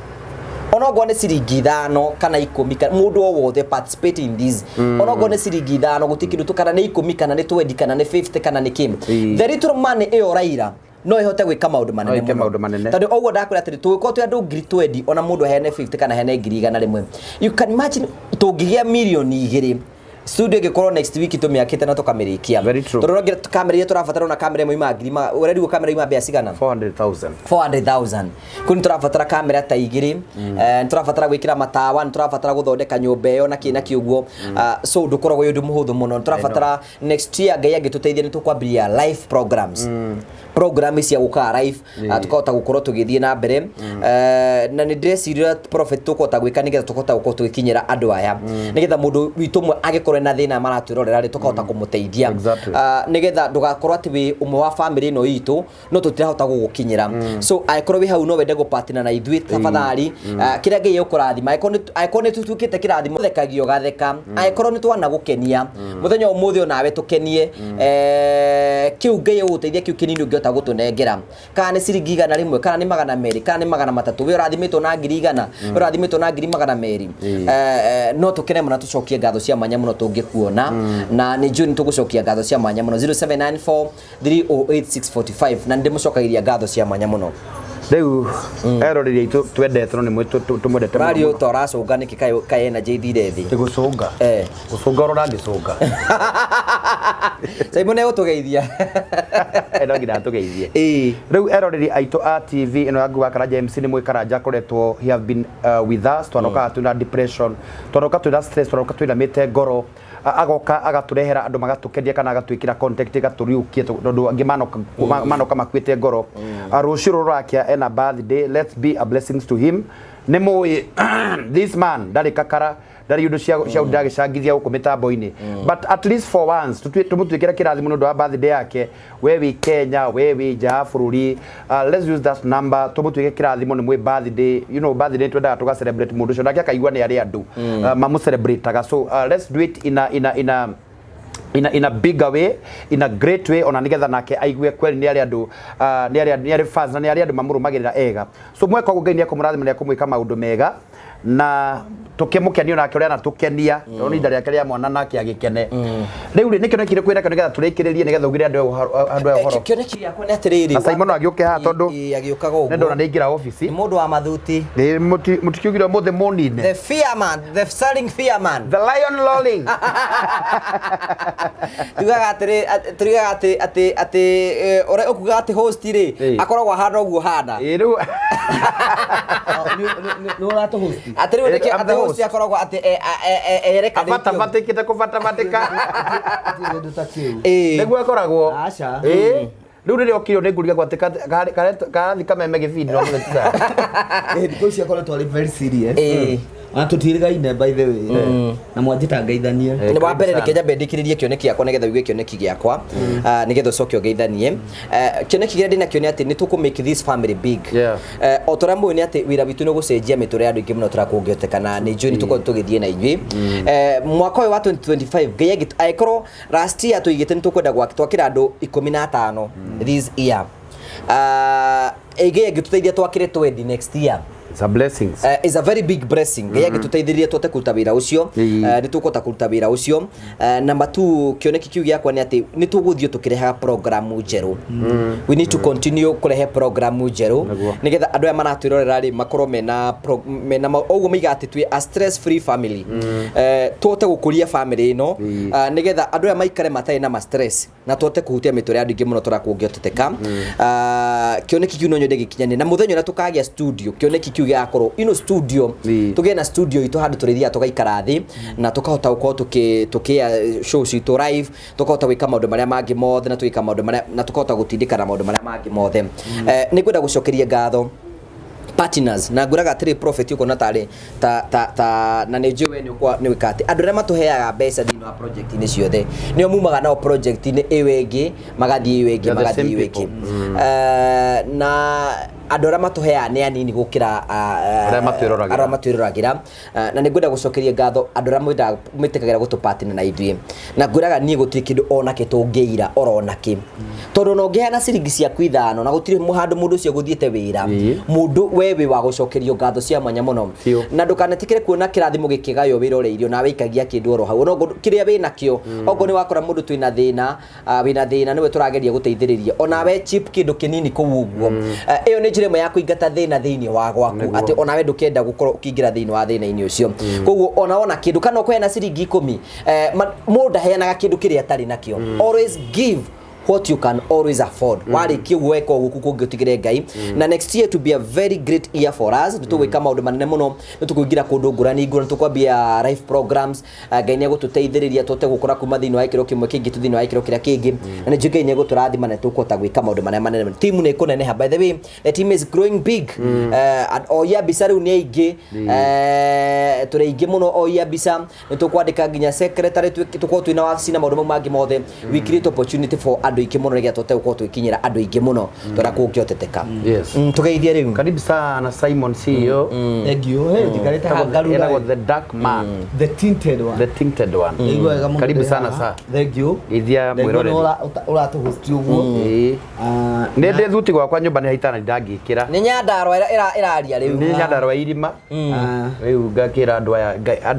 onokorwo nĩ ciringi 5 kana 10, kana mũndũ o wothe participate in this, onokorwo nĩ ciringi 5, gũtirĩ kĩndũ kana nĩ 10 kana nĩ 20 kana nĩ 50 kana nĩ kĩ. The little money ĩyo ũraira no ĩhote gwĩka maũndũ manene No ĩke mũno. Maũndũ manene. Tondũ ũguo ndakwĩra atĩrĩ, tũgĩkorwo twĩ andũ 20,000, ona mũndũ aheane 50 kana aheane 100,000, you can imagine tũngĩgĩa 2 mirioni. Studio ĩngĩkorwo next week tũmĩakĩte na tũkamĩrĩkia. Very true. Tondũ no nginya kamera iria tũrabatara, ona kamera ĩmwe ima ngiri ũrerigwo kamera ima mbia cigana? 400,000. 400,000. Kũu nĩ tũrabatara kamera ta igĩrĩ, nĩ tũrabatara gwĩkĩra matawa, nĩ tũrabatara gũthondeka nyũmba ĩyo na kĩ na kĩ ũguo. So ndũkoragwo wĩ ũndũ mũhũthũ mũno. Nĩ tũrabatara next year, Ngai angĩtũteithia, nĩ tũkwambĩrĩria live programs, program cia gũkaga live, tũkahota gũkorwo tũgĩthiĩ na mbere. Na nĩ ndĩreciria, Prophet, tũkũhota gwĩka nĩgetha tũkahota gũkorwo tũgĩkinyĩra andũ aya, nĩgetha mũndũ witũ ũmwe angĩkorwo ena thĩna maratwĩrorera rĩ, tũkahota kũmũteithia. Nĩgetha ndũgakorwo atĩ wĩ ũmwe wa family ĩno itũ no tũtirahota gũgũkinyĩra. So angĩkorwo wĩ hau no wende gũpatina na ithuĩ, tafadhali, kĩrĩa Ngai egũkũrathima, angĩkorwo nĩ tũtuĩkĩte kĩrathimo thekagio gatheka, angĩkorwo nĩ twana gũkenia mũthenya ũmũthĩ, onawe tũkenie. Kĩu Ngai egũgũteithia, kĩu kĩnini ũngĩhota gũtũnengera, kana nĩ ciringi 100, kana nĩ 200, kana nĩ 300, we ũrathimĩtwo na 100,000, we ũrathimĩtwo na 200,000, no tũkene mũno, tũcokie ngatho cia mwanya mũno tũngĩkuona, na nĩ njũĩ nĩ tũgũcokia ngatho cia mwanya mũno. 0794 308645, na nĩ ndĩmũcokagĩria ngatho cia mwanya mũno. Rĩu eroreri aitũ twendete no nĩ tũmwendete mũno. Ũrario ta ũracũnga nĩkĩ? Kaĩ energy ithire thĩ? Gũcũnga. Gũcũnga ũrora ngĩcũnga. Simon egũtũgeithia. No nginya tũgeithie. Rĩu eroreri aitũ a TV ĩno ya Ngũgĩ wa Karanja MC, nĩ mwĩ Karanja akoretwo, he have been with us. Twanokaga twĩna depression, twanoka twĩna stress, twanoka twĩna mĩte ngoro, agoka agatũrehera andũ magatũkenia kana agatwĩkĩra contact ĩgatũriũkia, tondũ angĩ manoka makuĩte ngoro. Rũciũ rũrakia ena birthday. Let's be a blessings to him. Nĩ mũĩ this man ndarĩ kakara, ndarĩ ũndũ cia ndagĩcangithia gũkũ mĩtambo-inĩ, but at least for once tũmũtuĩkĩre kĩrathimo nĩ ũndũ wa birthday yake. We wĩ Kenya, we wĩ nja ya bũrũri, let's use that number tũmũtuĩke kĩrathimo. Nĩ mwĩ birthday, birthday twendaga tũga celebrate mũndũ ũcio nake akaigua nĩ arĩ andũ mamũ celebrate. So let's do it in a bigger way, in a great way, ona nigetha nake aigue kweli nĩ arĩ andũ, nĩ arĩ fans na nĩ arĩ andũ mamũrũmagĩrĩra ega. So mweka ũguo, Ngai nĩ ekũmũrathima, nĩ ekũmwĩka maũndũ mega, na tũkĩmũkenio nake ũrĩa anatũkenia, tondũ nĩ ihinda rĩake rĩa mwana nake agĩkene. Rĩu rĩ, nĩkĩo nekire kwĩra nĩgetha tũrĩkĩrĩrie, nĩgetha ugire andũ aya ũhoro. Kĩoneki gĩakwa nĩ atĩrĩrĩ. Na Simon agĩũke haha tondũ Ĩ, agĩũkaga ũguo. nĩ ndona nĩ aingĩra obici. Nĩ mũndũ wa mathuti. Ĩ, mũtikiugire ũmũthĩ mũnine. The fear man, the selling fear man. The lion rolling. Tugaga atĩrĩ, tugaga atĩ ũrĩa ũkuga atĩ host rĩ, akoragwo ahana ũguo hana. Ĩ, rĩu Nĩ ũratũhost. Atĩ rĩu nĩkĩo I'm atĩ the host host. akoragwo atĩ erekanĩtio. Abatabatĩkĩte kũbatabatĩka. Kĩndũ ta kĩu. Nĩguo akoragwo. Aca. Ĩ, rĩu rĩrĩa okire nĩ ngũriga gwatĩ karathi kameme gĩbindi no mũthenya tiga. Thikũ ici akoretwo arĩ very serious. Ona tũtiĩrĩgaine, by the way, na mwanjĩta ngaithanie. Nĩ wa mbere, reke nyambe ndĩkĩrĩrie kĩoneki gĩakwa nĩgetha ũigue kĩoneki gĩakwa, nĩgetha ũcoke ũngeithanie. Kĩoneki kĩrĩa ndĩnakĩo nĩ atĩ nĩ tũkũ make this family big. O ta ũrĩa mũĩ nĩ atĩ wĩra witũ nĩ gũcenjia mĩtũrĩre ya andũ aingĩ mũno tũrĩa kũngĩhotekana. Nĩ njũĩ nĩ tũkorwo tũgĩthiĩ na inyuĩ mwaka ũyũ wa 2025. Ngai angĩkorwo last year tũigĩte nĩ tũkwenda twakĩra andũ 15 this year, Ngai angĩtũteithia twakĩre 20 next year, It's a blessings. Is a very big blessing. Ngai angĩtũteithĩrĩria tũhote kũruta wĩra ũcio, nĩ tũkũhota kũruta wĩra ũcio. Number two, kĩoneki kĩu gĩakwa nĩ atĩ nĩ tũgũthiĩ tũkĩrehaga programu njerũ. We need to continue kũrehe programu njerũ nĩgetha andũ aya maratwĩrorera rĩ makorwo mena ũguo maiga atĩ twĩ a stress free family. Tũhote gũkũria family ĩno, nĩgetha andũ aya maikare matarĩ na ma stress na tũhote kũhutia mĩtũrĩre ya andũ aingĩ mũno tũrĩa kũngĩhoteteka. Kĩoneki kĩu no nyende gĩkinyane na mũthenya ũrĩa tũkagĩa studio. Kĩoneki kĩu gĩgakorwo ino studio, tũgĩe na studio itũ handũ tũrĩthiaga tũgaikara thĩ na tũkahota gũkorwo tũkĩa show citũ live, tũkahota gwĩka maũndũ marĩa mangĩ mothe na tũgĩka maũndũ marĩa na tũkahota gũtindĩka na maũndũ marĩa mangĩ mothe. Nĩ ngwenda gũcokeria ngatho partners na ngwĩraga atĩrĩ, Prophet, ũkona tarĩ ta ta ta na nĩ njũĩ we nĩ ũkwa nĩ gwĩka atĩ andũ arĩa matũheaga mbeca thĩinĩ wa project-inĩ ciothe nĩo mumaga nao project-inĩ ĩyo ĩngĩ magathiĩ ĩyo ĩngĩ, They're the magathiĩ same ĩyo ĩngĩ. people. Na andũ arĩa matũheaga nĩ anini gũkĩra Arĩa matwĩroragĩra. Arĩa matwĩroragĩra. Na nĩ ngwenda gũcokeria ngatho andũ arĩa mwendaga mwĩtĩkagĩra gũtũpartner na ithuĩ, na ngwĩraga niĩ gũtirĩ kĩndũ ona kĩ tũngĩira oro onakĩ, tondũ ona ũngĩheana ciringi ciaku 5 na gũtirĩ handũ mũndũ ũcio gũthiĩte wĩra. Mũndũ we wĩ wa gũcokerio ngatho cia mwanya mũno. Na ndũkanetĩkĩre kuona kĩrathimo gĩkĩgaywo wĩra ũrĩa nawe ikagia kĩndũ oro hau, ona okorwo kĩrĩa wĩ nakĩo. Okorwo nĩ wakora mũndũ twĩna thĩna, wĩna thĩna nĩwe tũrageria gũteithĩrĩria, onawe chip kĩndũ kĩnini kũu ũguo. Ĩyo nĩ njĩra. Njĩra ĩmwe ya kũingata thĩna thĩinĩ wa gwaku, Nĩguo. atĩ onawe ndũkenda gũkorwo ũkĩingĩra thĩinĩ wa thĩna-inĩ ũcio. Koguo ona wona kĩndũ kana ũkũheana ciringi 10, mũndũ ndaheanaga kĩndũ kĩrĩa atarĩ nakĩo. Always give what you can always afford. Warĩkia ũguo weka ũguo kũngĩ ũtigĩre Ngai. Na next year to be a very great year for us. Nĩ tũgwĩka maũndũ manene mũno, nĩ tũkũingĩra kũndũ ngũrani ngũrani, tũkwambia life programs. Ngai nĩ egũtũteithĩrĩria tũhote gũkũra kuma thĩinĩ wa gĩkĩro kĩmwe kĩngĩ thĩinĩ wa gĩkĩro kĩrĩa kĩngĩ, na nĩ njũĩ Ngai nĩ egũtũrathima na tũkũhota gwĩka maũndũ marĩa manene. Timu nĩ ĩkũneneha. By the way, the team is growing big. And oia mbica rĩu nĩ aingĩ. Tũrĩ aingĩ mũno oia mbica. Nĩ tũkwandĩka nginya secretary, tũkorwo twĩna wabici na maũndũ mau mangĩ mothe. We create opportunity for andũ aingĩ mũno nĩgetha tũhote gũkorwo tũgĩkinyĩra andũ aingĩ mũno tũrĩa kũngĩhoteteka. Yes. Tũgeithie rĩu. Karibu sana Simon CEO. Thank you. Hey, njikarĩte haha ngarura. Etagwo the dark man. The tinted one. The tinted one. Ndaigua wega mũno Karibu ndĩ sana haha. sa. Thank you. Geithia Ndaigua nĩ mwĩroreri. Ũratũhosti ũguo. Ĩĩ. Ah, Nĩ ndĩ thuti gwakwa nyũmba nĩ haitana ndangĩkĩra. Nĩ Nyandarua ĩraria rĩu. Nĩ Nyandarua irima. Ah. Rĩu ngakĩra andũ aya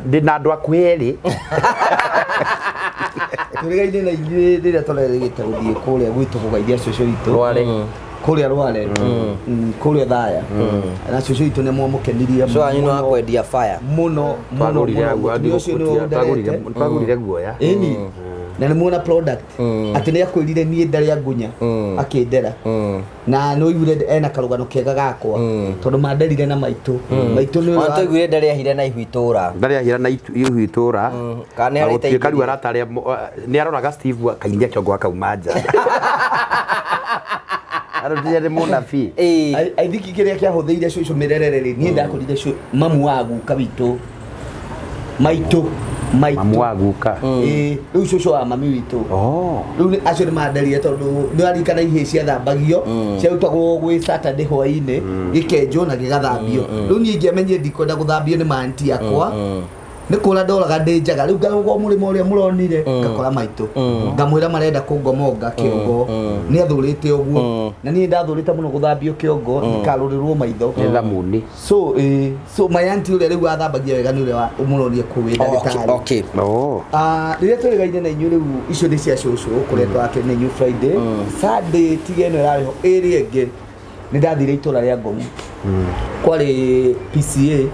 ndĩ na andũ akuhĩ erĩ. Tũrĩgaine na ithuĩ rĩrĩa tũrerĩgĩte gũthiĩ kũrĩa gwitũ kũgeithia cũcũ witũ. Rware. Kũrĩa Rware. Kũrĩa Thaya. Na cũcũ witũ nĩ mwamũkenirie So wanyu nĩ wa mũno, kwendia fire. Mũno mũno Twagũrire mũno. guoya, Mũtumia ũcio nĩwe ũnderete. twagũrire guoya. Ĩni. Na nĩ muona product atĩ nĩ akwĩrire niĩ ndarĩ angunya akĩndera, na nĩ ũiguire ena karũgano kega gakwa tondũ manderire na maitũ maitũ nĩ Ona tũiguire ndarĩ ahire na ihu itũra. Ndarĩ ahira na ihu itũra. Kana nĩ Na arĩ gũtuĩka rĩu itaingĩrire. aratarĩa nĩ aroraga Steve akainia kĩongo akauma nja. Arutire nĩ mũnabii. Ĩĩ. I think kĩrĩa kĩahũthĩire cũcũ mĩrerere rĩ, niĩ ndakũrire mamu wa guka witũ, maitũ maitũ. Mamu wa guka. Ĩĩ, rĩu cũcũ wa mami witũ. Oh. Rĩu acio nĩ manderire tondũ nĩ waririkana ihĩĩ ciathambagio, ciarutagwo gwĩ Saturday hwaĩ-inĩ, gĩkenjwo na gĩgathambio. Rĩu niĩ ingĩamenyire ndikwenda gũthambio nĩ manti akwa, nĩ kũra ndoraga ndĩ njaga. Rĩu ngarũga mũrĩmo ũrĩa mũronire, ngakora maitũ, ngamwĩra marenda kũngomonga kĩongo, nĩ athũrĩte ũguo, na niĩ ndathũrĩte mũno gũthambio kĩongo ndikarũrĩrwo maitho. Nĩ thamuni. So so my auntie ũrĩa rĩu athambagia wega nĩ ũrĩa mũronie kũu wĩ ndagĩtarĩ. Okay. Oh. Ah, rĩrĩa tũrĩgaine na inyuĩ rĩu, icio nĩ cia cũcũ kũrĩa twakĩrĩ na inyuĩ Friday. Sunday tiga ĩno ĩrarĩ ho ĩrĩa ĩngĩ, nĩ ndathire itũra rĩa Ngomu, kwarĩ PCA,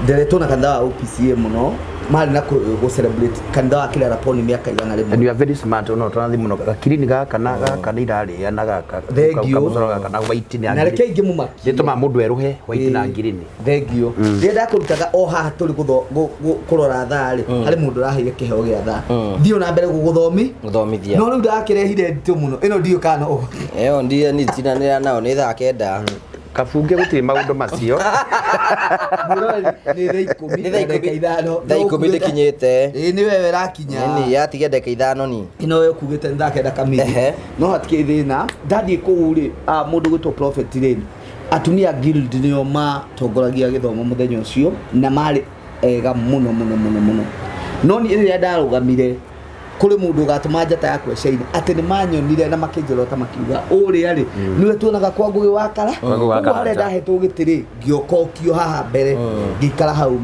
nderetwo na kanitha wa OPCA mũno, marĩ na gũ celebrate kanitha wa Kĩraraponi mĩaka igana And rĩmwe. you are very smart no tũrathiĩ mũno gakirini gaka na gaka nĩ irarĩa na gaka Thank you. kamũcoro gaka na white nĩ Na reke ingĩ mũmakie. nĩtũmaga mũndũ erũhe white na ngirini. Thengio. Rĩrĩa ndakũrutaga o haha tũrĩ kũrora thaa rĩ, harĩ mũndũ ũraheire kĩheo gĩa thaa, thiĩ na mbere gũgũthomi Gũthomithia. No rĩu ndakĩrehire nditũ mũno ĩno, ndiũ kana no Ĩyo ndiye nitinanĩra nao nĩ thaa 9. Kabunge gũtirĩ maũndũ macio. Mũrori, nĩ thaa 10 Nĩ thaa na ndagĩka 10. 5. Thaa 10 ndĩkinyĩte. Ĩĩ, nĩ wewe ĩrakinya. Nini yatigia ndagĩka 5 ni. Ĩno we ũkugĩte nĩ thaa 9 kamiri. No hatikĩrĩ thĩna. Ndathiĩ kũu rĩ, mũndũ gwĩtwo prophet rĩ, atumia guild nĩo matongoragia gĩthomo mũthenya ũcio, na marĩ ega mũno mũno mũno mũno. No niĩ rĩrĩa ndarũgamire, kũrĩ mũndũ ũgatũma njata yakwa ĩcaine atĩ nĩ manyonire na makĩnjorota makiuga ũrĩa rĩ nĩwe tuonaga kwa Ngũgĩ wa Kara. Kwa Ngũgĩ wa Koguo harĩa Karanja. ndahetwo gĩtĩ rĩ, ngĩokokio haha mbere, ngĩikara hau.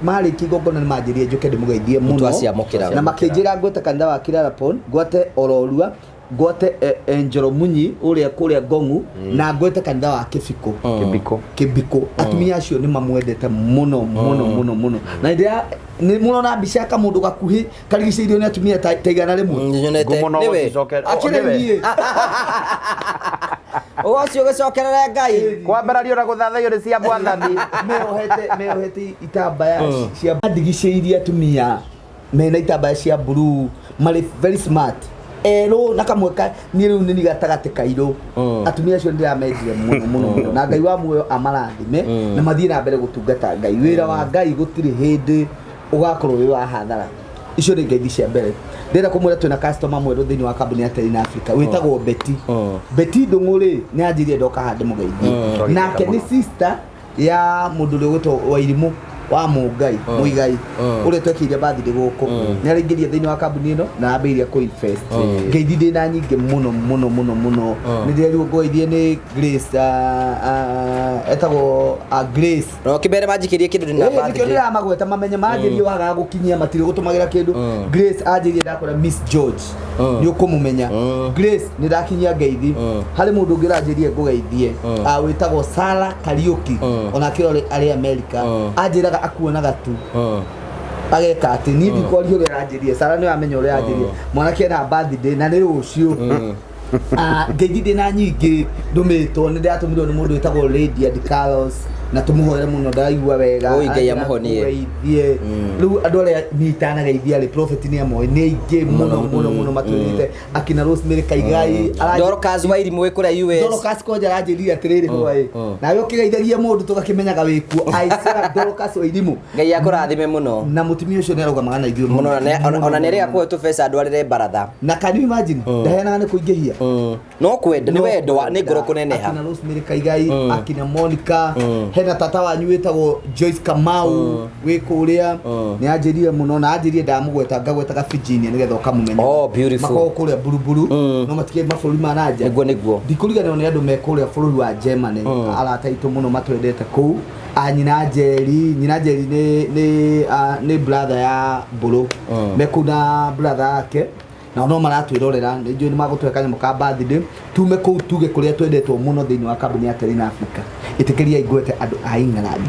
Marĩkia igongona nĩ manjĩrire njũke ndĩmũgeithie mũno. Twaciamũkĩra. Na makĩnjĩra ngwete kanitha wa Kirarapon, ngwate Ororua, ngwate Njoro Munyi ũrĩa kũrĩa Ngong'u, na ngwete kanitha wa Kĩbikũ. Kĩbikũ. Kĩbikũ. Atumia acio nĩ mamwendete mũno mũno mũno mũno, na rĩrĩa nĩ mũrona mbica ya kamũndũ gakuhĩ karigicĩirio nĩ atumia ta 100. Nyonete. Ngumo no Nĩwe. gũcicoke- Akĩrĩ nĩwe. niĩ. Ũgoci ũgĩcokerere Ngai. Kwambarario na gũthathaiyo nĩ cia mwathani. Meohete itambaya cia ndigicĩirie atumia mena itambaya cia blue, marĩ very smart, erũ na kamwe ka niĩ rĩu nĩ gatagatĩ kairũ. Atumia acio ndĩramendire mũno mũno mũno, na Ngai wa muoyo amarathime na mathiĩ na mbere gũtungata Ngai. Wĩra wa Ngai gũtirĩ hĩndĩ ũgakorwo wĩ wa hathara. Icio nĩ ngeithi cia mbere. Ndĩrenda kũmwĩra twĩna customer mwerũ thĩinĩ wa kambuni ya Telin Africa wĩtagwo Betty. Betty Ndũng'ũ rĩ, nĩ anjĩrire ndoka haha ndĩmũgeithie. Nake nĩ sister ya mũndũ ũrĩa ũgwĩtwo Wairimũ wa Mũngai Mũigai ũrĩa twekĩire birthday gũkũ. Nĩ araingĩria thĩinĩ wa kambuni ĩno na ambĩrĩria kũ invest. Ngeithi ndĩ na nyingĩ mũno mũno mũno mũno. Nĩ ndĩrerirwo ngoithie nĩ Grace. Etagwo Grace. No kĩmbere manjikĩrie kĩndũ ndĩna Ĩĩ, nĩkĩo birthday. ndĩramagweta mamenye manjĩrie wagaga gũkinyia matirĩ gũtũmagĩra kĩndũ. Grace anjĩrie ndakora Miss George nĩ ũkũmũmenya. Grace, nĩ ndakinyia ngeithi. Harĩ mũndũ ũngĩ ũranjĩrie ngũgeithie, wĩtagwo Sara Kariũki, onake arĩ America, anjĩraga akuonaga tu ageka atĩ niĩ ndikwaria ũrĩa aranjĩrie. Sara nĩ wamenya ũrĩa aranjĩrie. Mwanake ena birthday na nĩ rũciũ. Ngeithi ndĩna nyingĩ ndũmĩtwo, nĩ ndĩratũmirwo nĩ mũndũ wĩtagwo Lydia Carlos, na tũmũhoere mũno, ndaraigua wega. Oi, Ngai amũhonie. Ngũgeithie. Rĩu andũ arĩa niĩ itanageithia rĩ, prophet nĩ amoĩ, nĩ aingĩ mũno mũno mũno matwĩrĩte, akina Rosemary Kaigai. Dorcas Wairimu wĩ kũrĩa US. Dorcas kwanja aranjĩrire atĩrĩrĩ, hwaĩ nawe ũkĩgeithagia mũndũ tũgakĩmenyaga wĩkuo. I swear, Dorcas Wairimu, Ngai akũrathime mũno. Na mũtumia ũcio nĩ arũgamaga na ithuĩ mũno ona nĩ ĩrĩa kuhe tũbeca ndwarĩre baratha. Na can you imagine, ndaheanaga nĩ kũingĩhia. No kwenda nĩ wendo nĩ ngoro kũneneha. Akina Rosemary Kaigai, akina Monica, hena tata wanyu wĩtagwo Joyce Kamau wĩ kũrĩa, nĩ anjĩrire mũno na anjĩrire ndamũgweta ngagwetaga Virginia nĩgetha ũkamũmenya. Oh, beautiful. Makoragwo kũrĩa Buruburu, no matikĩrĩ mabũrũri ma nanja. Nĩguo nĩguo. Ndikũriganĩrwo nĩ andũ me kũrĩa bũrũri wa Germany, arata aitũ mũno matwendete kũu, a nyina Njeri. Nyina Njeri nĩ brother ya Mbũrũ, me kũu na brother yake, nao no maratwĩrorera. Nĩ njũĩ nĩ magũtũhe kanyamũ ka birthday. Tume kũu tuge kũrĩa twendetwo mũno thĩinĩ wa kambuni ya Terina Africa. Ĩtĩkĩria ngwete andũ a England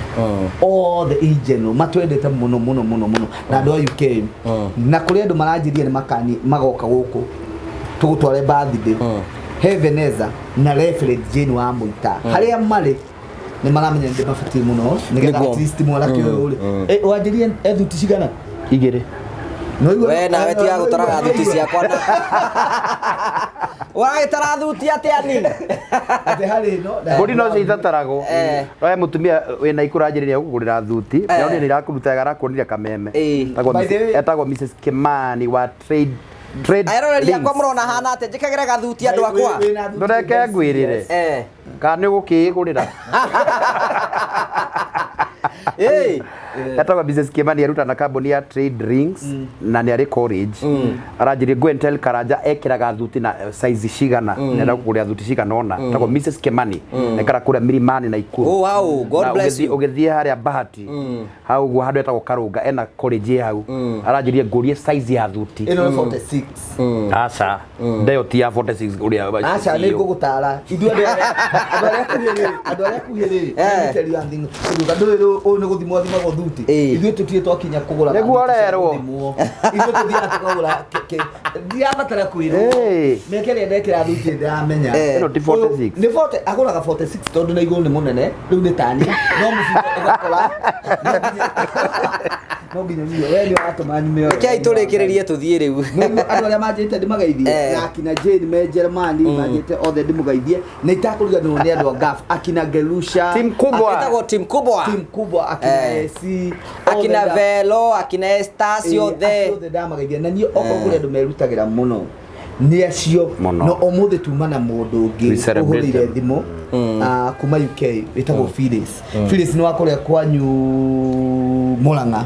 othe in general, matwendete mũno mũno mũno mũno, na andũ a UK, na kũrĩa andũ maranjĩria nĩ makani magoka gũkũ tũgũtware birthday. He Veneza na Reverend Jane wa Mũita, harĩa marĩ nĩ maramenya nĩ mabatiĩ mũno nĩgetha Nĩguo. at least mwanake ũyũ rĩ, wanjĩrie ethuti cigana? Igĩrĩ. Nĩwaigua- We nawe tiga gũtaraga thuti ciakwa na ũragĩtara thuti atĩa ni? Atĩ harĩ ĩno Mbũri no cio itataragwo. Eh. Oya mũtumia wĩna ikũra anjĩrĩria gũkũgũrĩra thuti. Ndĩronire nĩ irakũruta wega, arakuonire kameme. By the way- Etagwo Mrs Kimani wa Trade Eroreri akwa, Links. mũrona hana atĩa njĩkagĩre gathuti andũ akwa? Wĩna thuti. Ndũreke ngwĩrĩre. Kana nĩ ũgũkĩĩgũrĩra. Ĩ. Etagwo Mrs Kimani, aruta na kambuni ya Trade Rings na nĩ arĩ college. Aranjĩrire go and tell Karanja ekĩraga thuti na size cigana, nenda kũgũrĩra thuti cigana ũna. Etagwo Mrs Kimani, ekara kũrĩa Milimani na Ikuru. Oh, wow. God Na bless you. Ũgĩthiĩ harĩa Bahati hau ũguo, handũ etagwo Karũnga, ena college ĩ hau. Aranjĩrire ngũrie size ya thuti. Ĩno nĩ 46. Aca, ndeo ti ya 46 ũrĩa. Aca, nĩ ngũgũtara ithuĩ andũ arĩa akuhĩ rĩ, andũ arĩa akuhĩ rĩ, let me tell you one thing. Tondũ ndũĩ ũyũ nĩ gũthimwo athimagwo thuti. Ithuĩ tũtirĩ twakinya kũgũra Nĩguo thuti cia ũrerwo. gũthimwo. Ithuĩ tũthiaga tũkagũra ndirabatara kwĩrwo. Mĩaka ĩrĩa ndekĩra thuti ndĩramenya. Ĩno ti 46. Nĩ 40, agũraga 46 tondũ na igũrũ nĩ mũnene rĩu nĩ tani no mũbuto ũgakora no nginya nyue. We nĩ ũratũma nyume. Rekei tũrĩkĩrĩrie tũthiĩ rĩu. Nĩguo andũ arĩa manjĩte ndĩmageithie, na akina Jane me Jeremani manjĩte othe ndĩmũgeithie, na itakũriganĩrwo nĩ andũ a Gulf, akina Gerusha. Team kubwa. Ĩtagwo team kubwa. Team kubwa, akina AC Akina othe. Velo, akina Esther, ciothe. Acio othe ndamageithia, na niĩ okorwo kũrĩ andũ merutagĩra mũno nĩ acio. Mũno. No ũmũthĩ tuma na mũndũ ũngĩ We celebrate ũhũrĩire them. thimũ kuma UK wĩtagwo Phyllis. Phyllis nĩ wa kũrĩa kwanyu Murang'a.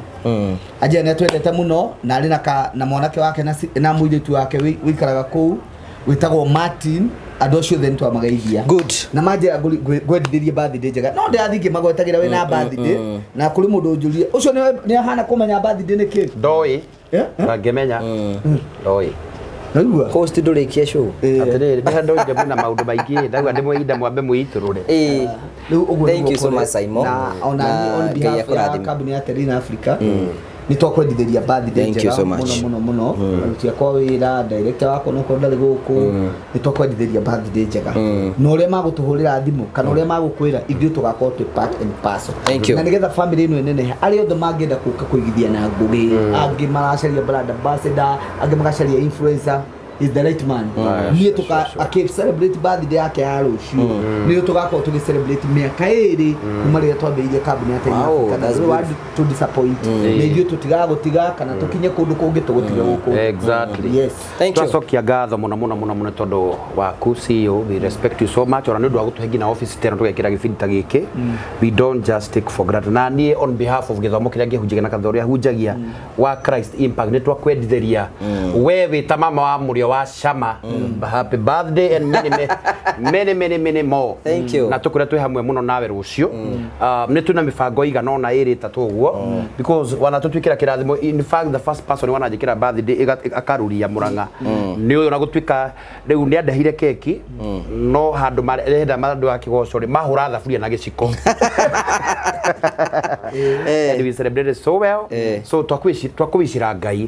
Anjĩra nĩ atwendete mũno na arĩ na mwanake wake na mũirĩtu wake wĩikaraga kũu wĩtagwo Martin. Andũ acio othe nĩ twamageithia. Good. Na manjĩra ngwendithĩrie birthday njega, no ndĩrathiĩ ngĩmagwetagĩra wĩna birthday, na kũrĩ mũndũ ũnjũrire ũcio nĩ ahana kũmenya birthday nĩ kĩ. Ndoĩ. Eh? Ndangĩmenya, ndoĩ. Naigua. Host, ndũrĩkie show. Atĩrĩrĩ, nĩ ndoire mwĩna maũndũ maingĩ, ndauga ndĩmwe ihinda mwambe mwĩitũrũre. Rĩu ũguo Thank nĩguo you so kũrĩ. much, Simon. Na ona Na niĩ on Ngai behalf ya akũrathime. kambuni ya Terina Africa nĩ twakwendithĩria birthday Thank you njega so much. mũno mũno mũno. Aruti akwa wĩra, director wakwa nokorwo ndarĩ gũkũ, nĩ twakwendithĩria birthday njega, na ũrĩa magũtũhũrĩra thimũ kana ũrĩa magũkwĩra, ithuĩ tũgakorwo twĩ part and parcel. Thank you. Na nĩgetha family ĩno ĩnenehe, arĩa othe mangĩenda gũka kũigithia na Ngũgĩ, angĩ maracaria brand ambassador, angĩ magacaria influencer, is the right man. Niĩ tuka akĩ celebrate birthday yake ya rũciũ, nĩyo tũgakorwo tũgĩ celebrate mĩaka 2 kuma rĩrĩa twambĩrĩirie kambuni ya Terina Wow, Africa. Na that's ndũrĩ wa to disappoint, na ithuĩ tũtigagũtiga kana tũkinye kũndũ kũngĩ tũgũtige gũkũ. Exactly. Yes. Thank you. Twacokia ngatho mũno mũno mũno mũno tondũ waku CEO, we respect you so much, ona nĩ ũndũ wa gũtũhe nginya office teno tũgekĩra gĩbindi ta gĩkĩ. We don't just take for granted. Na niĩ on behalf of gĩthomo kĩrĩa ngĩhunjagia na kanitha ũrĩa hunjagia wa Christ Impact, nĩ twakwendithĩria we wĩ ta mama wa mũrĩa Wa cama, happy birthday and many many many many more. Thank you. Na tũkwĩra twĩ hamwe mũno nawe rũciũ. Ah, nĩ twĩna mĩbango igana ũna, ĩrĩ, ĩtatũ ũguo, because wana tũtuĩkĩra kĩrathimo. In fact, the first person wananjĩkĩra birthday akaruria Mũrang'a nĩ ũyũ, na gũtuĩka rĩu nĩ andehire keki, no handũ marenda andũ a kĩgoco rĩ, mahũra thaburia na gĩciko, and we celebrated so well. So twakũwicĩra Ngai,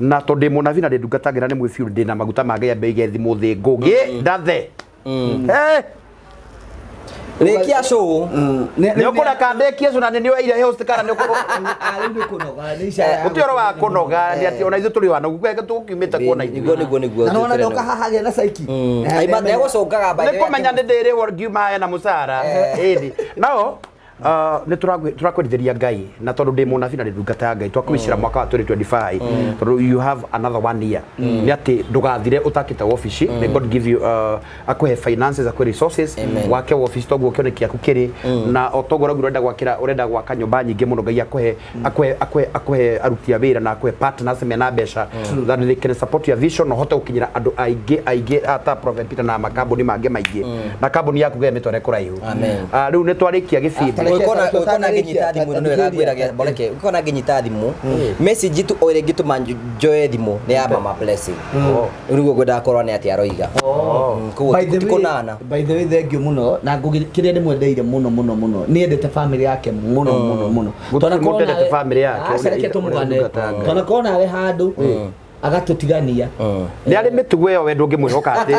na tondũ ndĩ mũnabii na ndĩ ndungatagĩra nĩ mwĩ biũ, ndĩ na maguta ma Ngai ambe ige thimũ thĩ ngũgĩ ndathe. Eh, Rĩkia show. Nĩ ũkũreka ndĩkie cu na nĩ nĩoire host kana nĩ Rĩu nĩ kũnoga, nĩ ica. Gũtirĩ ũhoro wa kũnoga, nĩ atĩ ona ithuĩ tũrĩ o anogu, tũkiumĩte kuona ithuĩ. Niguo. Na nĩwona ndoka haha agĩa na saiki. Aima negũcũngaga by Nĩ the way. kũmenya nĩ ndĩrĩhwo ngiuma ena mũcara ĩni nao. Nĩ tũrakwendithĩria Ngai, na tondũ ndĩ mũnabii na ndĩ ndungata ya Ngai, twakwĩcĩra mwaka wa 2025, tondũ you have another one year, nĩ atĩ ndũgathire ũtakĩte wabici. May God give you, akũhe finances, akũhe resources. Amen. Wake wabici toguo kĩoneki gĩaku kĩrĩ, na o toguo ũraigua ũrenda gwakĩra, ũrenda gwaka nyũmba nyingĩ mũno. Ngai akũhe aruti a wĩra na akũhe partners mena mbeca that they can support your vision, na ũhote gũkinyĩra andũ aingĩ aingĩ ata Prophet Peter na makambuni mangĩ maingĩ, na kambuni yaku Ngai amĩtware kũraihu. Amen. Ah, rĩu nĩ twarĩkia gĩbindi. Ũngĩkona ngĩnyita thimũ ĩno nĩ wega ngwĩra boreke, ũngĩkona ngĩnyita thimũ, message tu o ĩrĩa ĩngĩtũma njoe thimũ nĩ ya Mama Blessing. Rĩu nĩguo ngwendaga kũrora nĩ atĩa aroiga. Koguo By the ti way- kũnana. By the way, thank you mũno, na ngũgĩ kĩrĩa ndĩmwendeire mũno mũno mũno, nĩ endete family yake mũno mũno mũno. Gũtirĩ Twanakorwo mũndũ endete nawe- family yake, Aca, reke ũrĩa tũmũgane. ndungata ya Ngai. Twanakorwo nawe handũ agatũtigania. Nĩ arĩ mĩtugo ĩyo, we ndũngĩmwĩhoka atĩ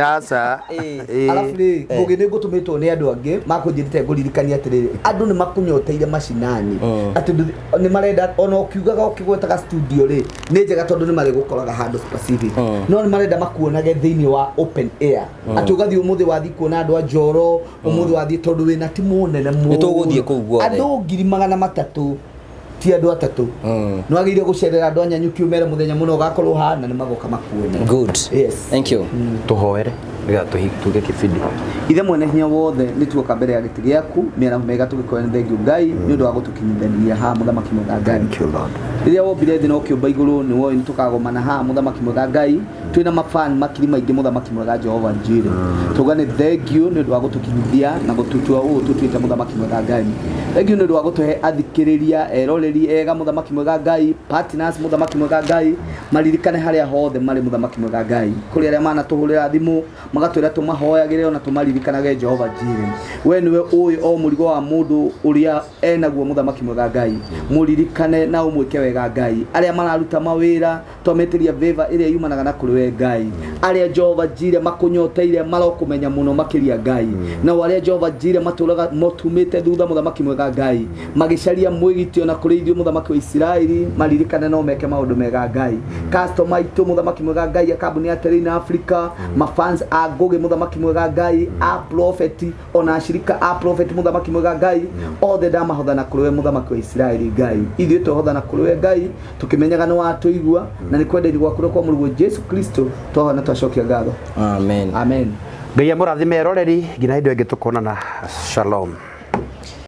aca. Ĩĩ. Arabu rĩ, ngũgĩ nĩ ngũtũmĩtwo nĩ andũ angĩ makũnjĩrĩte ngũririkania atĩrĩrĩ, andũ nĩ makũnyoteire macinani, atĩ nĩ marenda ona ũkiugaga ũkĩgwetaga studio rĩ, nĩ njega tondũ nĩ marĩgũkoraga handũ specific, no nĩ marenda makuonage thĩinĩ wa open air, atĩ ũgathiĩ ũmũthĩ wathiĩ kuona andũ a Njoro, ũmũthĩ wathiĩ, tondũ wĩna timu nene mũno. Nĩ tũgũthiĩ kũu guothe. Andũ 300,000 ti andũ atatũ. Nĩ wagĩrĩire gũcerera andũ a Nyanyuki, ũmere mũthenya mũno ũgakorwo haha, na nĩ magoka makuone. Good. Yes. Thank you. Tũhoere nĩgetha tuge kĩbindi. Ithe mwene hinya wothe, nĩ tuoka mbere ya gĩtĩ gĩaku mĩaraho mega tũgĩkoya nĩ thengio Ngai nĩ ũndũ wa gũtũkinyithania haha, mũthamaki mwega Ngai. Thank you, Lord. Rĩrĩa wombire thĩ na ũkĩũmba igũrũ, nĩ woĩ nĩ tũkagomana haha, mũthamaki mwega Ngai, twĩna mafan makiri maingĩ, mũthamaki mwega Jehova Njiri. Tuga nĩ thengio nĩ ũndũ wa gũtũkinyithia na gũtũtua ũũ tũtuĩte, mũthamaki mwega Ngai. Thengio nĩ ũndũ wa gũtũhe athikĩrĩria eroreri ega, mũthamaki mwega Ngai, partners, mũthamaki mwega Ngai, maririkane harĩa hothe marĩ, mũthamaki mwega Ngai. Kũrĩ arĩa manatũhũrĩra thimũ magatwĩra tũmahoyagĩre ona tũmaririkanage, Jehova Njiri, we nĩwe ũĩ o mũrigo wa mũndũ ũrĩa enaguo, mũthamaki mwega Ngai, mũririkane na ũmwĩke wega Ngai. Arĩa mararuta mawĩra, twametĩria favor ĩrĩa yumanaga na kũrĩ we Ngai. Arĩa Jehova Njire makũnyoteire marokũmenya mũno makĩria Ngai, nao arĩa Jehova Njire matũraga motumĩte thutha, mũthamaki mwega Ngai, magĩcaria mwĩgitio na kũrĩ ithuĩ, mũthamaki wa Isiraeli, maririkane no meke maũndũ mega Ngai. Customer aitũ, mũthamaki mwega Ngai, a kambuni ya Terrain Africa, mafans a Ngũgĩ, mũthamaki mwega Ngai, a prophet ona ashirika a prophet, mũthamaki mwega Ngai, othe ndamahothana kũrĩ we, mũthamaki wa Isiraeli Ngai. Ithuĩ twahothana kũrĩ we Ngai tũkĩmenyaga nĩ watũigua, na nĩ kwenda gwaku kwa mũrũguo Jesu Kristo twahona twacokia ngatho. Amen. Amen. Ngai amũrathime eroreri, nginya hĩndĩ ĩyo ĩngĩ tũkonana. Shalom.